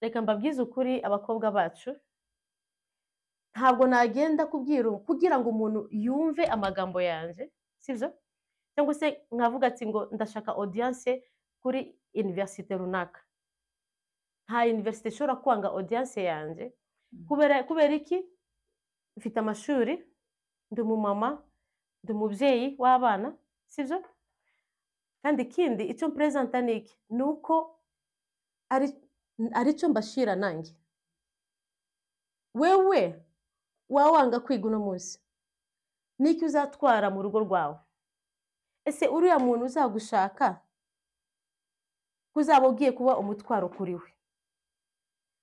Reka mbabwize ukuri, abakobwa bacu, ntabwo nagenda kubwira kugira ngo umuntu yumve amagambo yanjye, sibyo? Cyangwa se nkavuga ati ngo ndashaka audience kuri université runaka, nta université ishobora kwanga audience yanjye. Kubera iki? Mfite amashuri, ndi umumama, ndi umubyeyi w'abana, sibyo? Kandi ikindi icyo mperezanta ni iki? Ni uko aricyo mbashira nanjye. Wewe waba wanga kwiga uno munsi, n'icyo uzatwara mu rugo rwawe? Ese uriya muntu uzagushaka ko uzaba ugiye kuba umutwaro kuri we?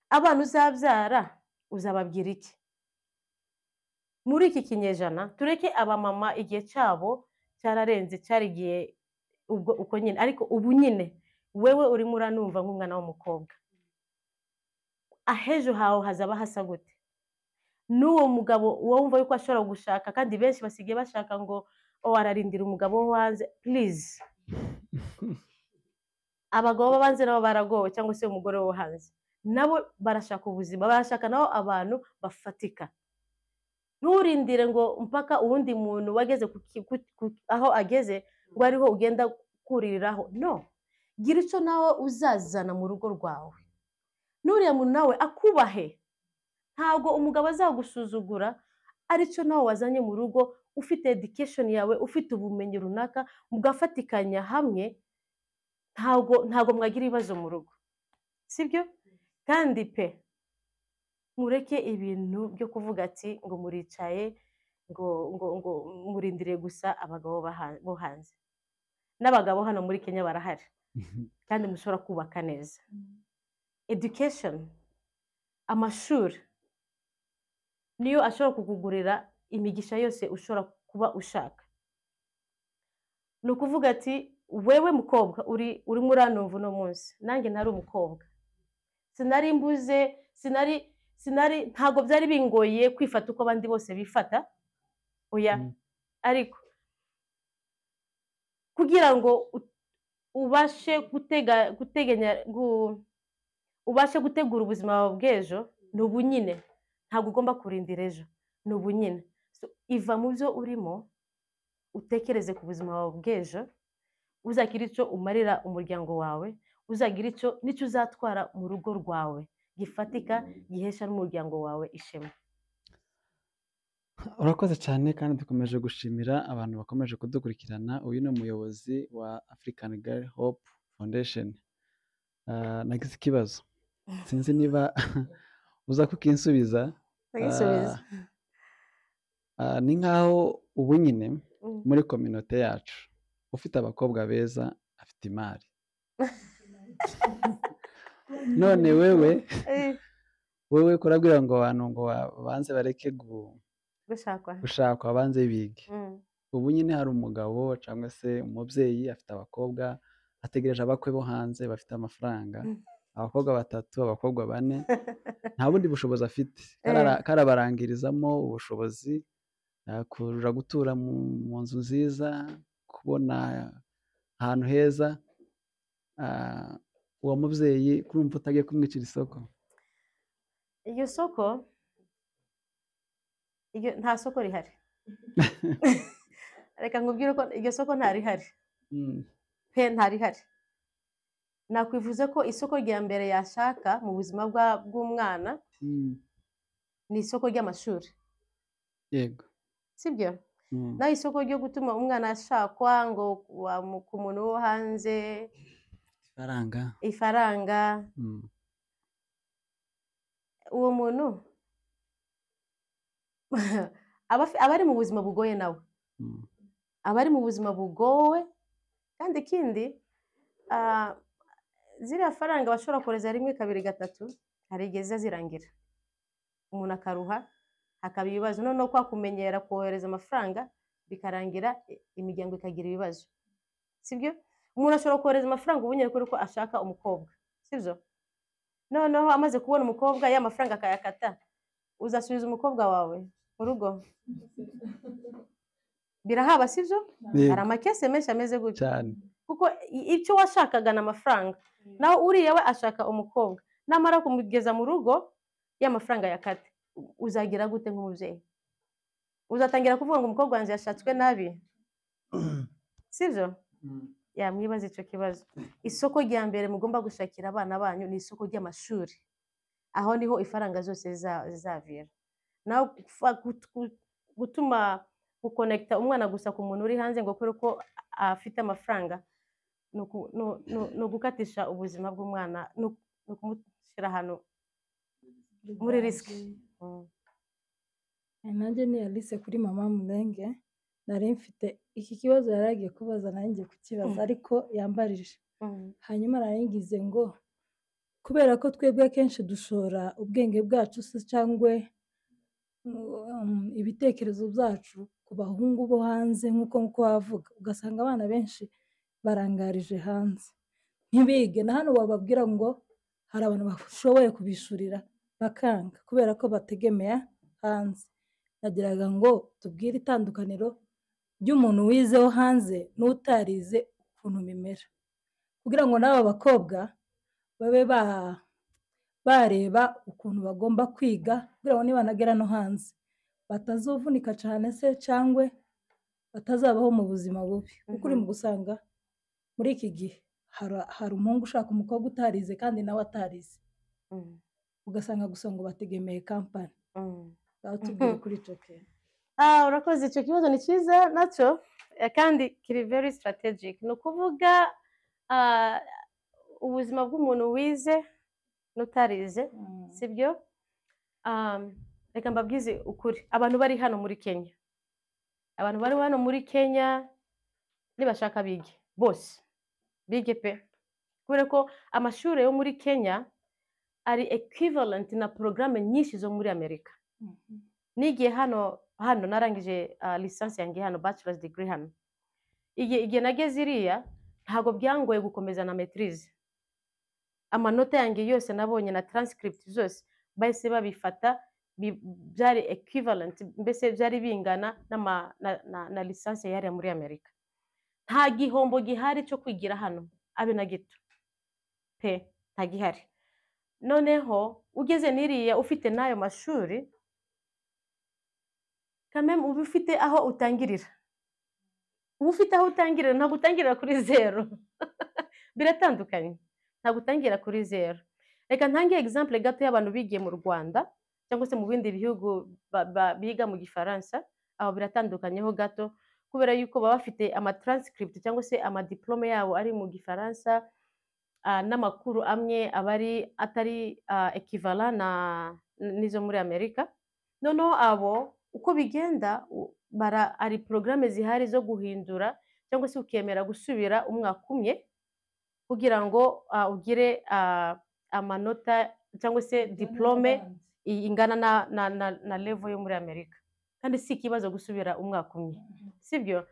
Abana uzabyara uzababwira iki? Muri iki kinyejana, tureke abamama, igihe cyabo cyararenze, cyari igihe ubwo uko nyine, ariko ubu nyine wewe urimo uranumva nk'umwana w'umukobwa, ahejo hawe hazaba hasa gute? N'uwo mugabo wumva yuko ashobora gushaka, kandi benshi basigaye bashaka ngo oh, ararindira umugabo wo hanze. Please, abagabo bo hanze nabo baragowe, cyangwa se umugore wo hanze nabo barashaka ubuzima, barashaka nabo abantu bafatika. Nturindire ngo mpaka uwundi muntu wageze aho ageze ngo ariho ugenda kuririraho. No, gira icyo nawe uzazana mu rugo rwawe, n'uriya muntu nawe akubahe. Ntabwo umugabo azagusuzugura aricyo nawe wazanye mu rugo, ufite education yawe, ufite ubumenyi runaka, mugafatikanya hamwe, ntabwo mwagira ibibazo mu rugo, sibyo? Kandi pe, mureke ibintu byo kuvuga ati ngo muricaye ngo murindiriye gusa abagabo bo hanze. N'abagabo hano muri Kenya barahari, kandi mushobora kubaka neza. Education, amashuri niyo ashobora kukugurira imigisha yose ushobora kuba ushaka. Ni ukuvuga ati wewe mukobwa uri urimo uranumva uno munsi, nanjye ntari umukobwa, sinari mbuze, sinari ntabwo byari bingoye kwifata uko abandi bose bifata, oya. Ariko kugira ngo ubashe gutega guteganya ubashe gutegura ubuzima bwawe bw'ejo, ni ubu nyine, ntabwo ugomba kurindira ejo, ni ubu nyine. So, iva mu byo urimo, utekereze ku buzima bwawe bw'ejo, uzagira icyo umarira umuryango wawe, uzagira icyo n'icyo uzatwara mu rugo rwawe gifatika, gihesha n'umuryango wawe ishema. Urakoze cyane, kandi dukomeje gushimira abantu bakomeje kudukurikirana. Uyu ni umuyobozi wa African Girl Hope Foundation. Nagize ikibazo, sinzi niba uza kukinsubiza. Ndagisubiza. Ni nkaho ubu nyine muri communauté yacu ufite abakobwa beza afite imari. None wewe, wewe kurabwira ngo abantu ngo banze bareke gushakwa, gushakwa, banze bige. Ubu nyine hari umugabo cyangwa se umubyeyi afite abakobwa, ategereje abakwe bo hanze bafite amafaranga, abakobwa 3, abakobwa 4, nta bundi bushobozi afite, karabarangirizamo ubushobozi, kuja gutura mu nzu nziza, kubona ahantu heza. Uwo mubyeyi kurumva utagiye kumwicira isoko? Iryo soko, nta soko rihari. Reka nkubwire ko iryo soko ntarihari pe, ntarihari. Nakwivuze ko isoko rya mbere yashaka mu buzima bw'umwana ni isoko ry'amashuri. Yego. Sibyo? Naho isoko ryo gutuma umwana ashakwa ngo ku muntu wo hanze, ifaranga, uwo muntu aba ari mu buzima bugoye, nawe aba ari mu buzima bugowe. Kandi ikindi, ziriya faranga bashobora kohereza 1, 2, 3, hari igihe ziza zirangira, umuntu akaruha, hakaba ibibazo. Noneho kwa kumenyera kohereza amafaranga bikarangira imiryango ikagira ibibazo, sibyo? Umuntu ashobora kohereza amafaranga ubu nyine kubera ko ashaka umukobwa, sibyo? Noneho amaze kubona umukobwa, ya mafaranga akayakata, uzasubiza umukobwa wawe mu rugo? Birahaba, sibyo? Hari amakese menshi ameze gutya cyane, kuko icyo washakaga ni amafaranga, naho uriya we ashaka umukobwa, namara kumugeza mu rugo ya mafaranga yakate, uzagira gute nk'umubyeyi? Uzatangira kuvuga ngo umukobwa wanjye yashatswe nabi, sibyo? Yamwibaza icyo kibazo. Isoko rya mbere mugomba gushakira abana banyu ni isoko ry'amashuri, aho niho ifaranga zose zizavira. Naho gutuma gukonekita umwana gusa ku muntu uri hanze ngo kubera ko afite amafaranga, ni ugukatisha ubuzima bw'umwana, ni ukumushyira ahantu muri risiki. Nanjye ni Alice kuri Mama Mulenge. Nari mfite iki kibazo yari agiye kubaza, nanjye kukibaza ariko yambarije. Hanyuma naringize ngo kubera ko twebwe akenshi dushora ubwenge bwacu se cyangwa ibitekerezo byacu ku bahungu bo hanze, nk'uko wavuga, ugasanga abana benshi barangarije hanze ntibige. Na hano wababwira ngo hari abantu bashoboye kubishurira bakanga kubera ko bategemeye hanze. Nagiraga ngo tubwire itandukaniro ry'umuntu wizeho hanze n'utarize ukuntu bimera, kugira ngo n'aba bakobwa babe bareba ukuntu bagomba kwiga, kugira ngo nibanagera no hanze batazovunika cyane se cyangwa batazabaho mu buzima bubi. Kuko uri mu gusanga muri iki gihe hari umuhungu ushaka umukobwa utarize kandi nawe atarize, ugasanga gusa ngo bategemeye kampani. Tubwire kuri icyo kintu. Urakoze, icyo kibazo ni cyiza nacyo kandi kiri very strategic. Ni ukuvuga ubuzima bw'umuntu wize n'utarize, sibyo? Reka mbabwize ukuri, abantu bari hano muri Kenya, abantu bari hano muri Kenya nibashaka bige bose, bige pe, kubera ko amashuri yo muri Kenya ari equivalent na porogaramu nyinshi zo muri Amerika. Nigiye hano narangije lisansi yanjye hano, bachelor's degree hano. Igihe nageze iriya ntabwo byangoye gukomeza na maîtrise. Amanota yanjye yose nabonye na transcript zose bahise babifata, byari equivalent, mbese byari bingana na lisansi yari muri Amerika. Nta gihombo gihari cyo kwigira hano abe na gito pe, nta gihari. Noneho ugeze n'iriya ufite n'ayo mashuri, kameme uba ufite aho utangirira, uba ufite aho utangirira, ntabwo utangirira kuri zero. Biratandukanye, ntabwo utangira kuri zero. Reka ntange example gato y'abantu bigiye mu Rwanda cyangwa se mu bindi bihugu biga mu Gifaransa, aho biratandukanyeho gato kubera yuko baba bafite ama transcript cyangwa se ama diplome yabo ari mu Gifaransa, n'amakuru amwe aba ari atari equivalent na n'izo muri Amerika. Noneho abo uko bigenda, ari porogaramu zihari zo guhindura cyangwa se ukemera gusubira umwaka umwe kugira ngo ugire amanota cyangwa se diplome ingana na level yo muri Amerika, kandi si ikibazo gusubira umwaka umwe, sibyo?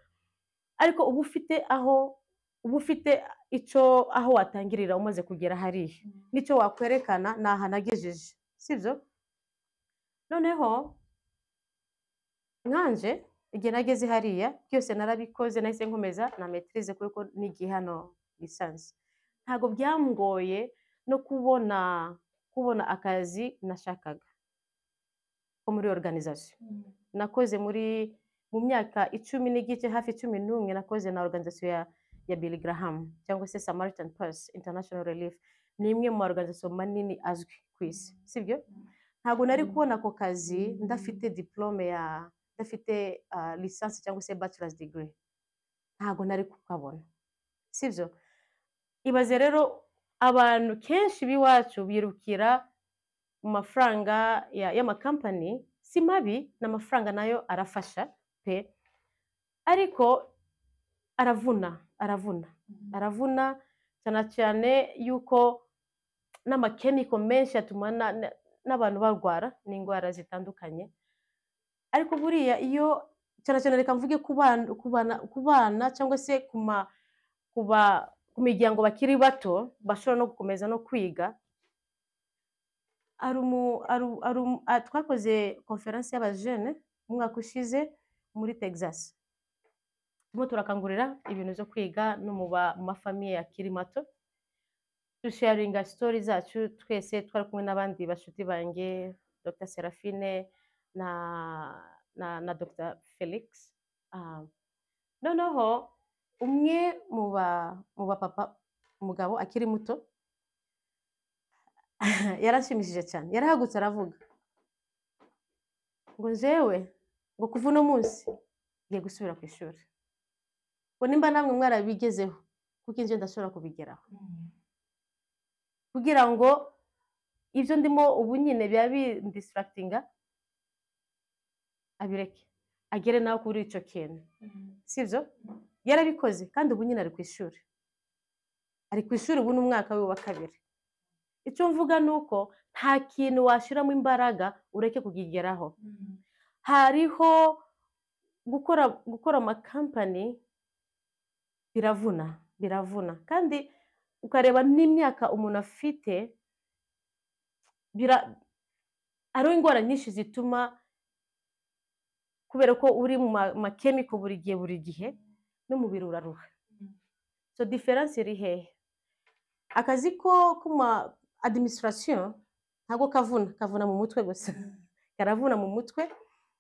Ariko uba ufite aho, uba ufite icyo, aho watangirira umaze kugera hariya, nicyo wakwerekana ni aha nagejeje, sibyo? Noneho nkanje igihe nageze hariya byose narabikoze, nahise nkomeza na maîtrise kuko nigiye hano licence. Ntabwo byangoye no kubona akazi nashakaga ko muri organisation. Nakoze mu myaka 10.5, hafi 11, nakoze na organisation ya Billy Graham cyangwa se Samaritan Purse International Relief. Ni imwe mu organisation manini azwi ku isi, sibyo? Ntabwo nari kubona ako kazi ndafite diplome ya, ndafite licence cyangwa se bachelor's degree, ntabwo nari kukabona, sibyo? Ibaze rero, abantu kenshi b'iwacu birukira mu mafaranga y'amakampani. Si mabi, n'amafaranga nayo arafasha pe, ariko aravuna, aravuna, aravuna cyane cyane yuko n'amakemiko menshi atuma n'abantu barwara n'indwara zitandukanye. Ariko buriya iyo, cyane cyane reka mvuge ku bana cyangwa se ku miryango bakiri bato bashobora no gukomeza no kwiga. Twakoze conférence y'abajene umwaka ushize muri Texas, turimo turakangurira ibintu byo kwiga no mu mafamiye akiri mato, dusharinga story zacu twese. Twari kumwe n'abandi bashuti banjye, Dr Serafine na Dr Felix. Noneho umwe mu bapapa, umugabo akiri muto, yaranshimishije cyane. Yarahagutse aravuga ngo: "Njyewe," ngo, "kuva uno munsi ngiye gusubira ku ishuri," ngo, "nimba namwe mwarabigezeho, kuko njye ndashobora kubigeraho," kugira ngo ibyo ndimo ubu nyine biba bindistractinga abireke, agere nawe kuri icyo kintu, sibyo? Yarabikoze, kandi ubu nyine ari ku ishuri, ari ku ishuri ubu ni umwaka we wa kabiri. Icyo mvuga ni uko nta kintu washyiramo imbaraga ureke kukigeraho. Hariho gukora amakampani biravuna, biravuna, kandi ukareba n'imyaka umuntu afite, hariho indwara nyinshi zituma kubera ko uri mu makemiko buri gihe, buri gihe, n'umubiri uraruha. So différence iri hehe? Akazi ko kuma administration ntabwo kavuna, kavuna mu mutwe gusa, karavuna mu mutwe,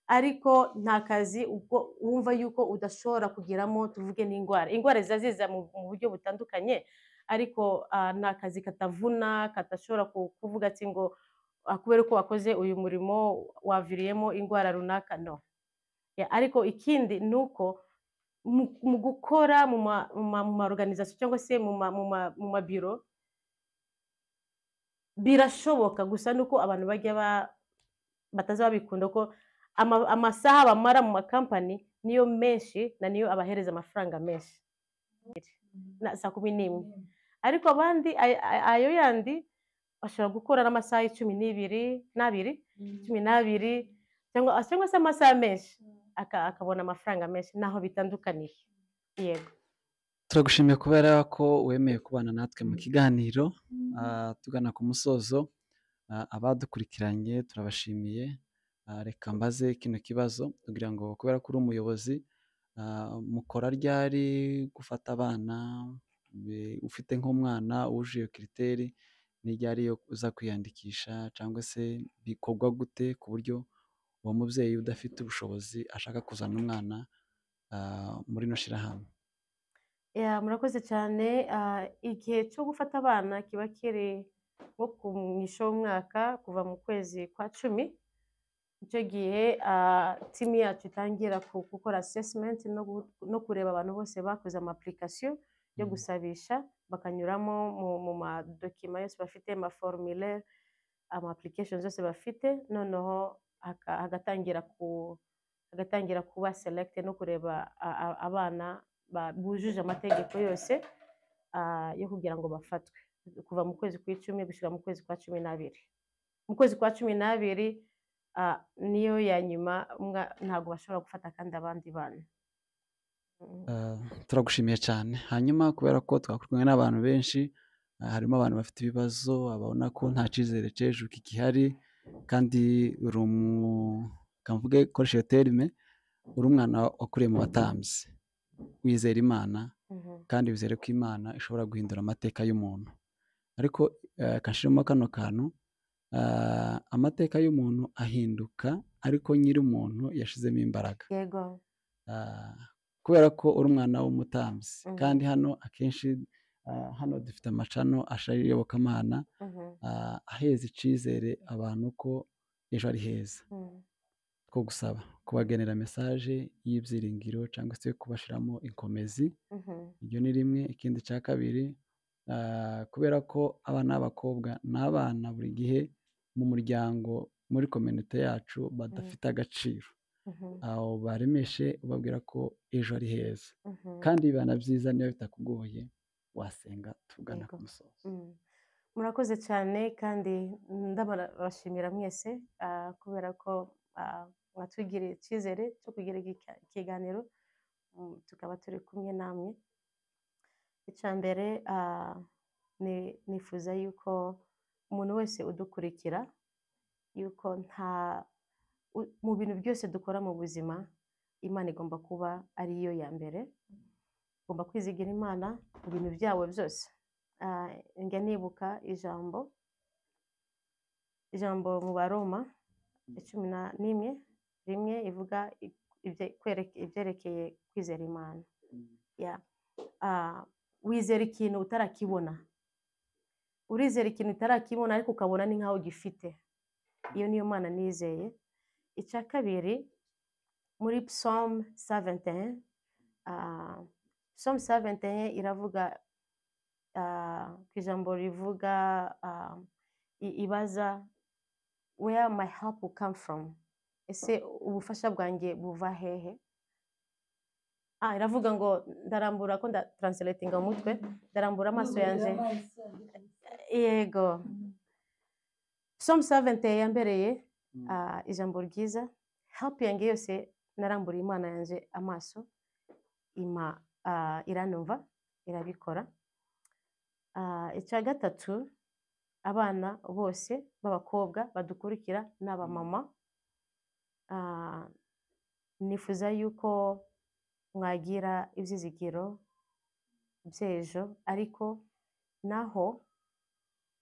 ariko nta kazi ubwo wumva yuko udashobora kugiramo, tuvuge n'indwara. Indwara ziza ziza mu buryo butandukanye, ariko ni akazi katavuna, kadashobora kuvuga ati ngo kubera ko wakoze uyu murimo waviriyemo indwara runaka, no. Yeah, ariko ikindi ni uko mu gukora mu ma organisation cyangwa se mu mabiro birashoboka, gusa nuko abantu bajya bataza babikunda ko amasaha bamara mu makampani niyo menshi na niyo abahereza amafaranga menshi na saa 11, ariko abandi ayo yandi bashobora gukora n'amasaha 12 n'abiri, 12 cyangwa se amasaha menshi, akabona amafaranga menshi. Naho bitandukaniye, yego. Turagushimiye kubera ko wemeye kubana natwe mu kiganiro. Tugana ku musozo, abadukurikiranye turabashimiye. Reka mbaze kino kibazo kugira ngo, kubera ko uri umuyobozi, mukora ryari gufata abana? Ufite nk'umwana wujuje iyo critère, ni ryari yo uza kwiyandikisha, cyangwa se bikorwa gute ku buryo uwo mubyeyi udafite ubushobozi ashaka kuzana umwana muri ino shyirahamwe? Yeah, murakoze cyane. Igihe cyo gufata abana kiba kiri nko ku mwisho w'umwaka, kuva mu kwezi kwa 10. Icyo gihe team yacu itangira gukora assessment no kureba abantu bose bakoze ama application yo gusabisha, bakanyuramo mu madokima yose bafite, ama formulaire, ama application zose bafite, noneho hagatangira kuba select no kureba abana bujuje amategeko yose yo kugira ngo bafatwe. Kuva mu kwezi kw'icumi gushyira mu kwezi kwa 12. Mu kwezi kwa 12 niyo ya nyuma, ntabwo bashobora gufata kandi abandi bana. Turagushimiye cyane. Hanyuma kubera ko twakurikiranye n'abantu benshi, harimo abantu bafite ibibazo, babona ko nta cyizere cy'ejo kigihari, kandi uri kamvuge koresha iyo terime, uri umwana wakuriye mu batambyi, wizera Imana kandi wizere ko Imana ishobora guhindura amateka y'umuntu. Ariko kashirimo kano kantu, amateka y'umuntu ahinduka ariko nyiri umuntu yashizemo imbaraga. Yego. Kubera ko uri umwana w'umutambyi, kandi hano akenshi hano dufite amacano ashari iyobokamana, aheza icyizere abantu ko ejo ari heza. Two gusaba kubagenera message y'ibyiringiro cyangwa se kubashiramo inkomezi, iryo ni rimwe. Ikindi cya kabiri, kubera ko abana b'abakobwa n'abana buri gihe mu muryango muri community yacu badafite agaciro, aho baremeshe ubabwira ko ejo ari heza, kandi bibana byiza niba bitakugoye wasenga tugana ku musozo. Murakoze cyane kandi ndabashimira mwese kubera ko mwatugiriye icyizere cyo kugira ikiganiro, tukaba turi kumwe namwe. Icya mbere, nifuza yuko umuntu wese udukurikira yuko nta mu bintu byose dukora mu buzima Imana igomba kuba ariyo ya mbere. Ugomba kwizigira Imana mu bintu byawe byose. Njya nibuka ijambo mu Baroma 11 rimwe ivuga ibyerekeye kwizera Imana. Wizera ikintu utarakibona, urizera ikintu utarakibona ariko ukabona ni nkaho ugifite. Iyo niyo Mana nizeye. Icya kabiri, muri Psalm 71, Psalm 71 iravuga ku ijambo rivuga ibaza where my help will come from, ese ubufasha bwanjye buva hehe? Iravuga ngo ndarambura, ko ndatranslatinga mu mutwe, ndarambura amaso yanjye. Yego, Psalm 71 yambereye ijambo ryiza. Help yanjye yose narambura Imana yanjye amaso, iranumva, irabikora. Icya gatatu, abana bose b'abakobwa badukurikira n'abamama, nifuza yuko mwagira ibyizigiro by'ejo, ariko naho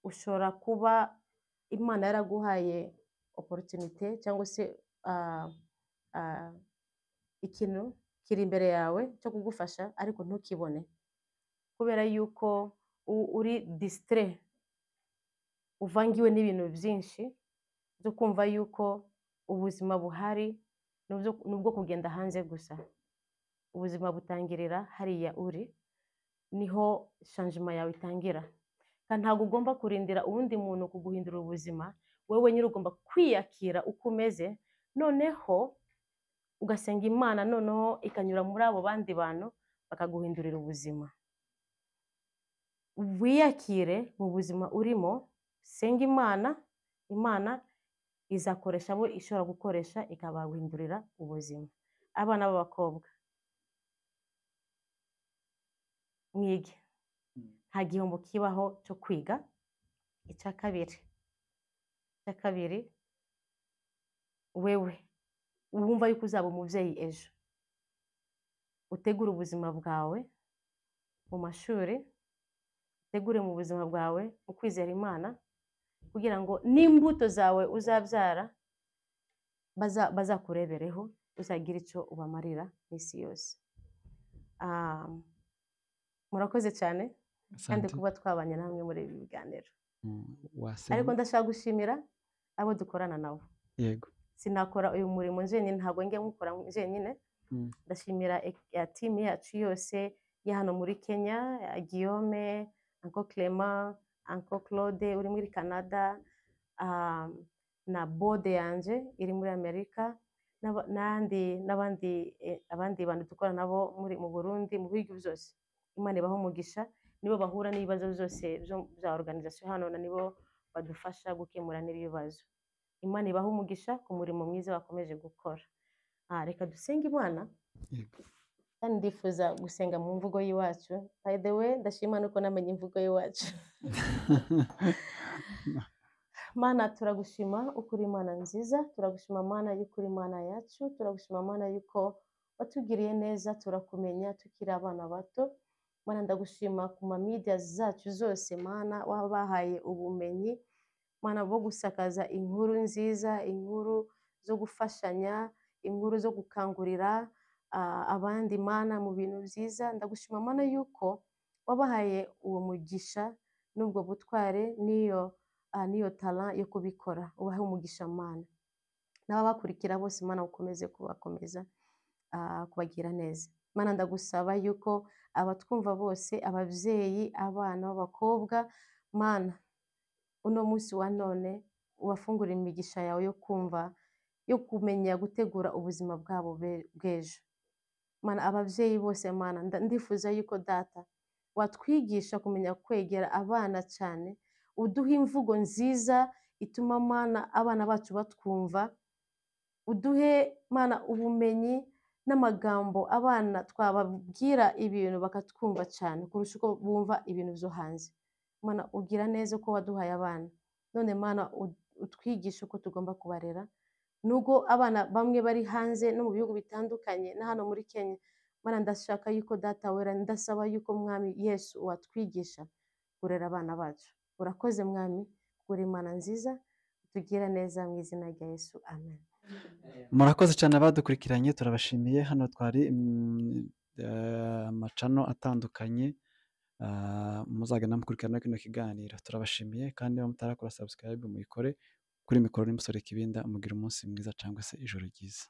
ushobora kuba Imana yaraguhaye opportunité cyangwa se ikintu kiri imbere yawe cyo kugufasha ariko ntukibone, kubera yuko uri distrait, uvangiwe n'ibintu byinshi byo kumva yuko ubuzima buhari nubwo kugenda hanze gusa. Ubuzima butangirira hariya uri, niho changement yawe itangira. Kandi ntabwo ugomba kurindira uwundi muntu kuguhindura ubuzima, wowe nyine ugomba kwiyakira uko umeze, noneho ugasenga Imana, noneho ikanyura muri abo bandi bantu bakaguhindurira ubuzima. Wiyakire mu buzima urimo, senga Imana, Imana izakoresha abo ishobora gukoresha ikabaguhindurira ubuzima. Abana b'abakobwa mwige, nta gihombo kibaho cyo kwiga. Icya kabiri, wewe wumva yuko uzaba umubyeyi ejo, utegure ubuzima bwawe mu mashuri, utegure mu buzima bwawe mu kwizera Imana, kugira ngo n'imbuto zawe uzabyara bazakurebereho, uzagira icyo ubamarira n'isi yose. Murakoze cyane kandi kuba twabanye namwe muri ibi biganiro. Ariko ndashaka gushimira abo dukorana nabo. Yego. Sinakora uyu murimo njyenyine, ntabwo njya nkukora njyenyine. Ndashimira timu yacu yose ya hano muri Kenya, Guillaume, Uncle Clement, Uncle Claude uri muri Canada, na bode yanje iri muri Amerika, n'abandi abandi bantu dukora nabo muri mu Burundi, mu bihugu byose. Imana ibahe umugisha, nibo bahura n'ibibazo byose bya organisation hano, na nibo badufasha gukemura n'ibibazo. Imana ibahe umugisha ku murimo mwiza bakomeje gukora. Reka dusenge Imana. Yego. Kandi ndifuza gusenga mu mvugo y'iwacu. By the way, ndashima nuko namenye imvugo y'iwacu. Mana, turagushima uko uri Imana nziza, turagushima Mana yuko uri Imana yacu, turagushima Mana yuko watugiriye neza, turakumenya tukiri abana bato. Mana, ndagushima ku ma media zacu zose, Mana wabahaye ubumenyi, Mana, bwo gusakaza inkuru nziza, inkuru zo gufashanya, inkuru zo gukangurira abandi, Mana, mu bintu byiza. Ndagushima Mana yuko wabahaye uwo mugisha n'ubwo butware n'iyo talent yo kubikora. Ubahe umugisha Mana, n'ababakurikira bose Mana ukomeze kubakomeza, kubagira neza. Mana, ndagusaba yuko abatwumva bose, ababyeyi, abana b'abakobwa, Mana, uno munsi wa none ubafungurire imigisha yawe yo kumva, yo kumenya gutegura ubuzima bwabo bw'ejo. Mana, ababyeyi bose, Mana, ndifuza yuko Data watwigisha kumenya kwegera abana cyane, uduha imvugo nziza ituma Mana abana bacu batwumva, uduhe Mana ubumenyi n'amagambo abana twababwira ibintu bakatwumva cyane kurusha uko bumva ibintu byo hanze. Mana, ugira neza uko waduhaye abana, none Mana utwigishe uko tugomba kubarera, nubwo abana bamwe bari hanze no mu bihugu bitandukanye na hano muri Kenya. Mana, ndashaka yuko Data wera, ndasaba yuko Mwami Yesu watwigisha kurera abana bacu. Urakoze Mwami, uri Imana nziza, utugira neza mu izina rya Yesu, amen. Murakoze cyane abadukurikiranye, turabashimiye. Hano twari amacano atandukanye, muzagenda mukurikirana kino kiganiro. Turabashimiye, kandi niba mutarakora subscribe muyikore. Kuri mikoro ni Musore Kibinda, mugira umunsi mwiza cyangwa se ijoro ryiza.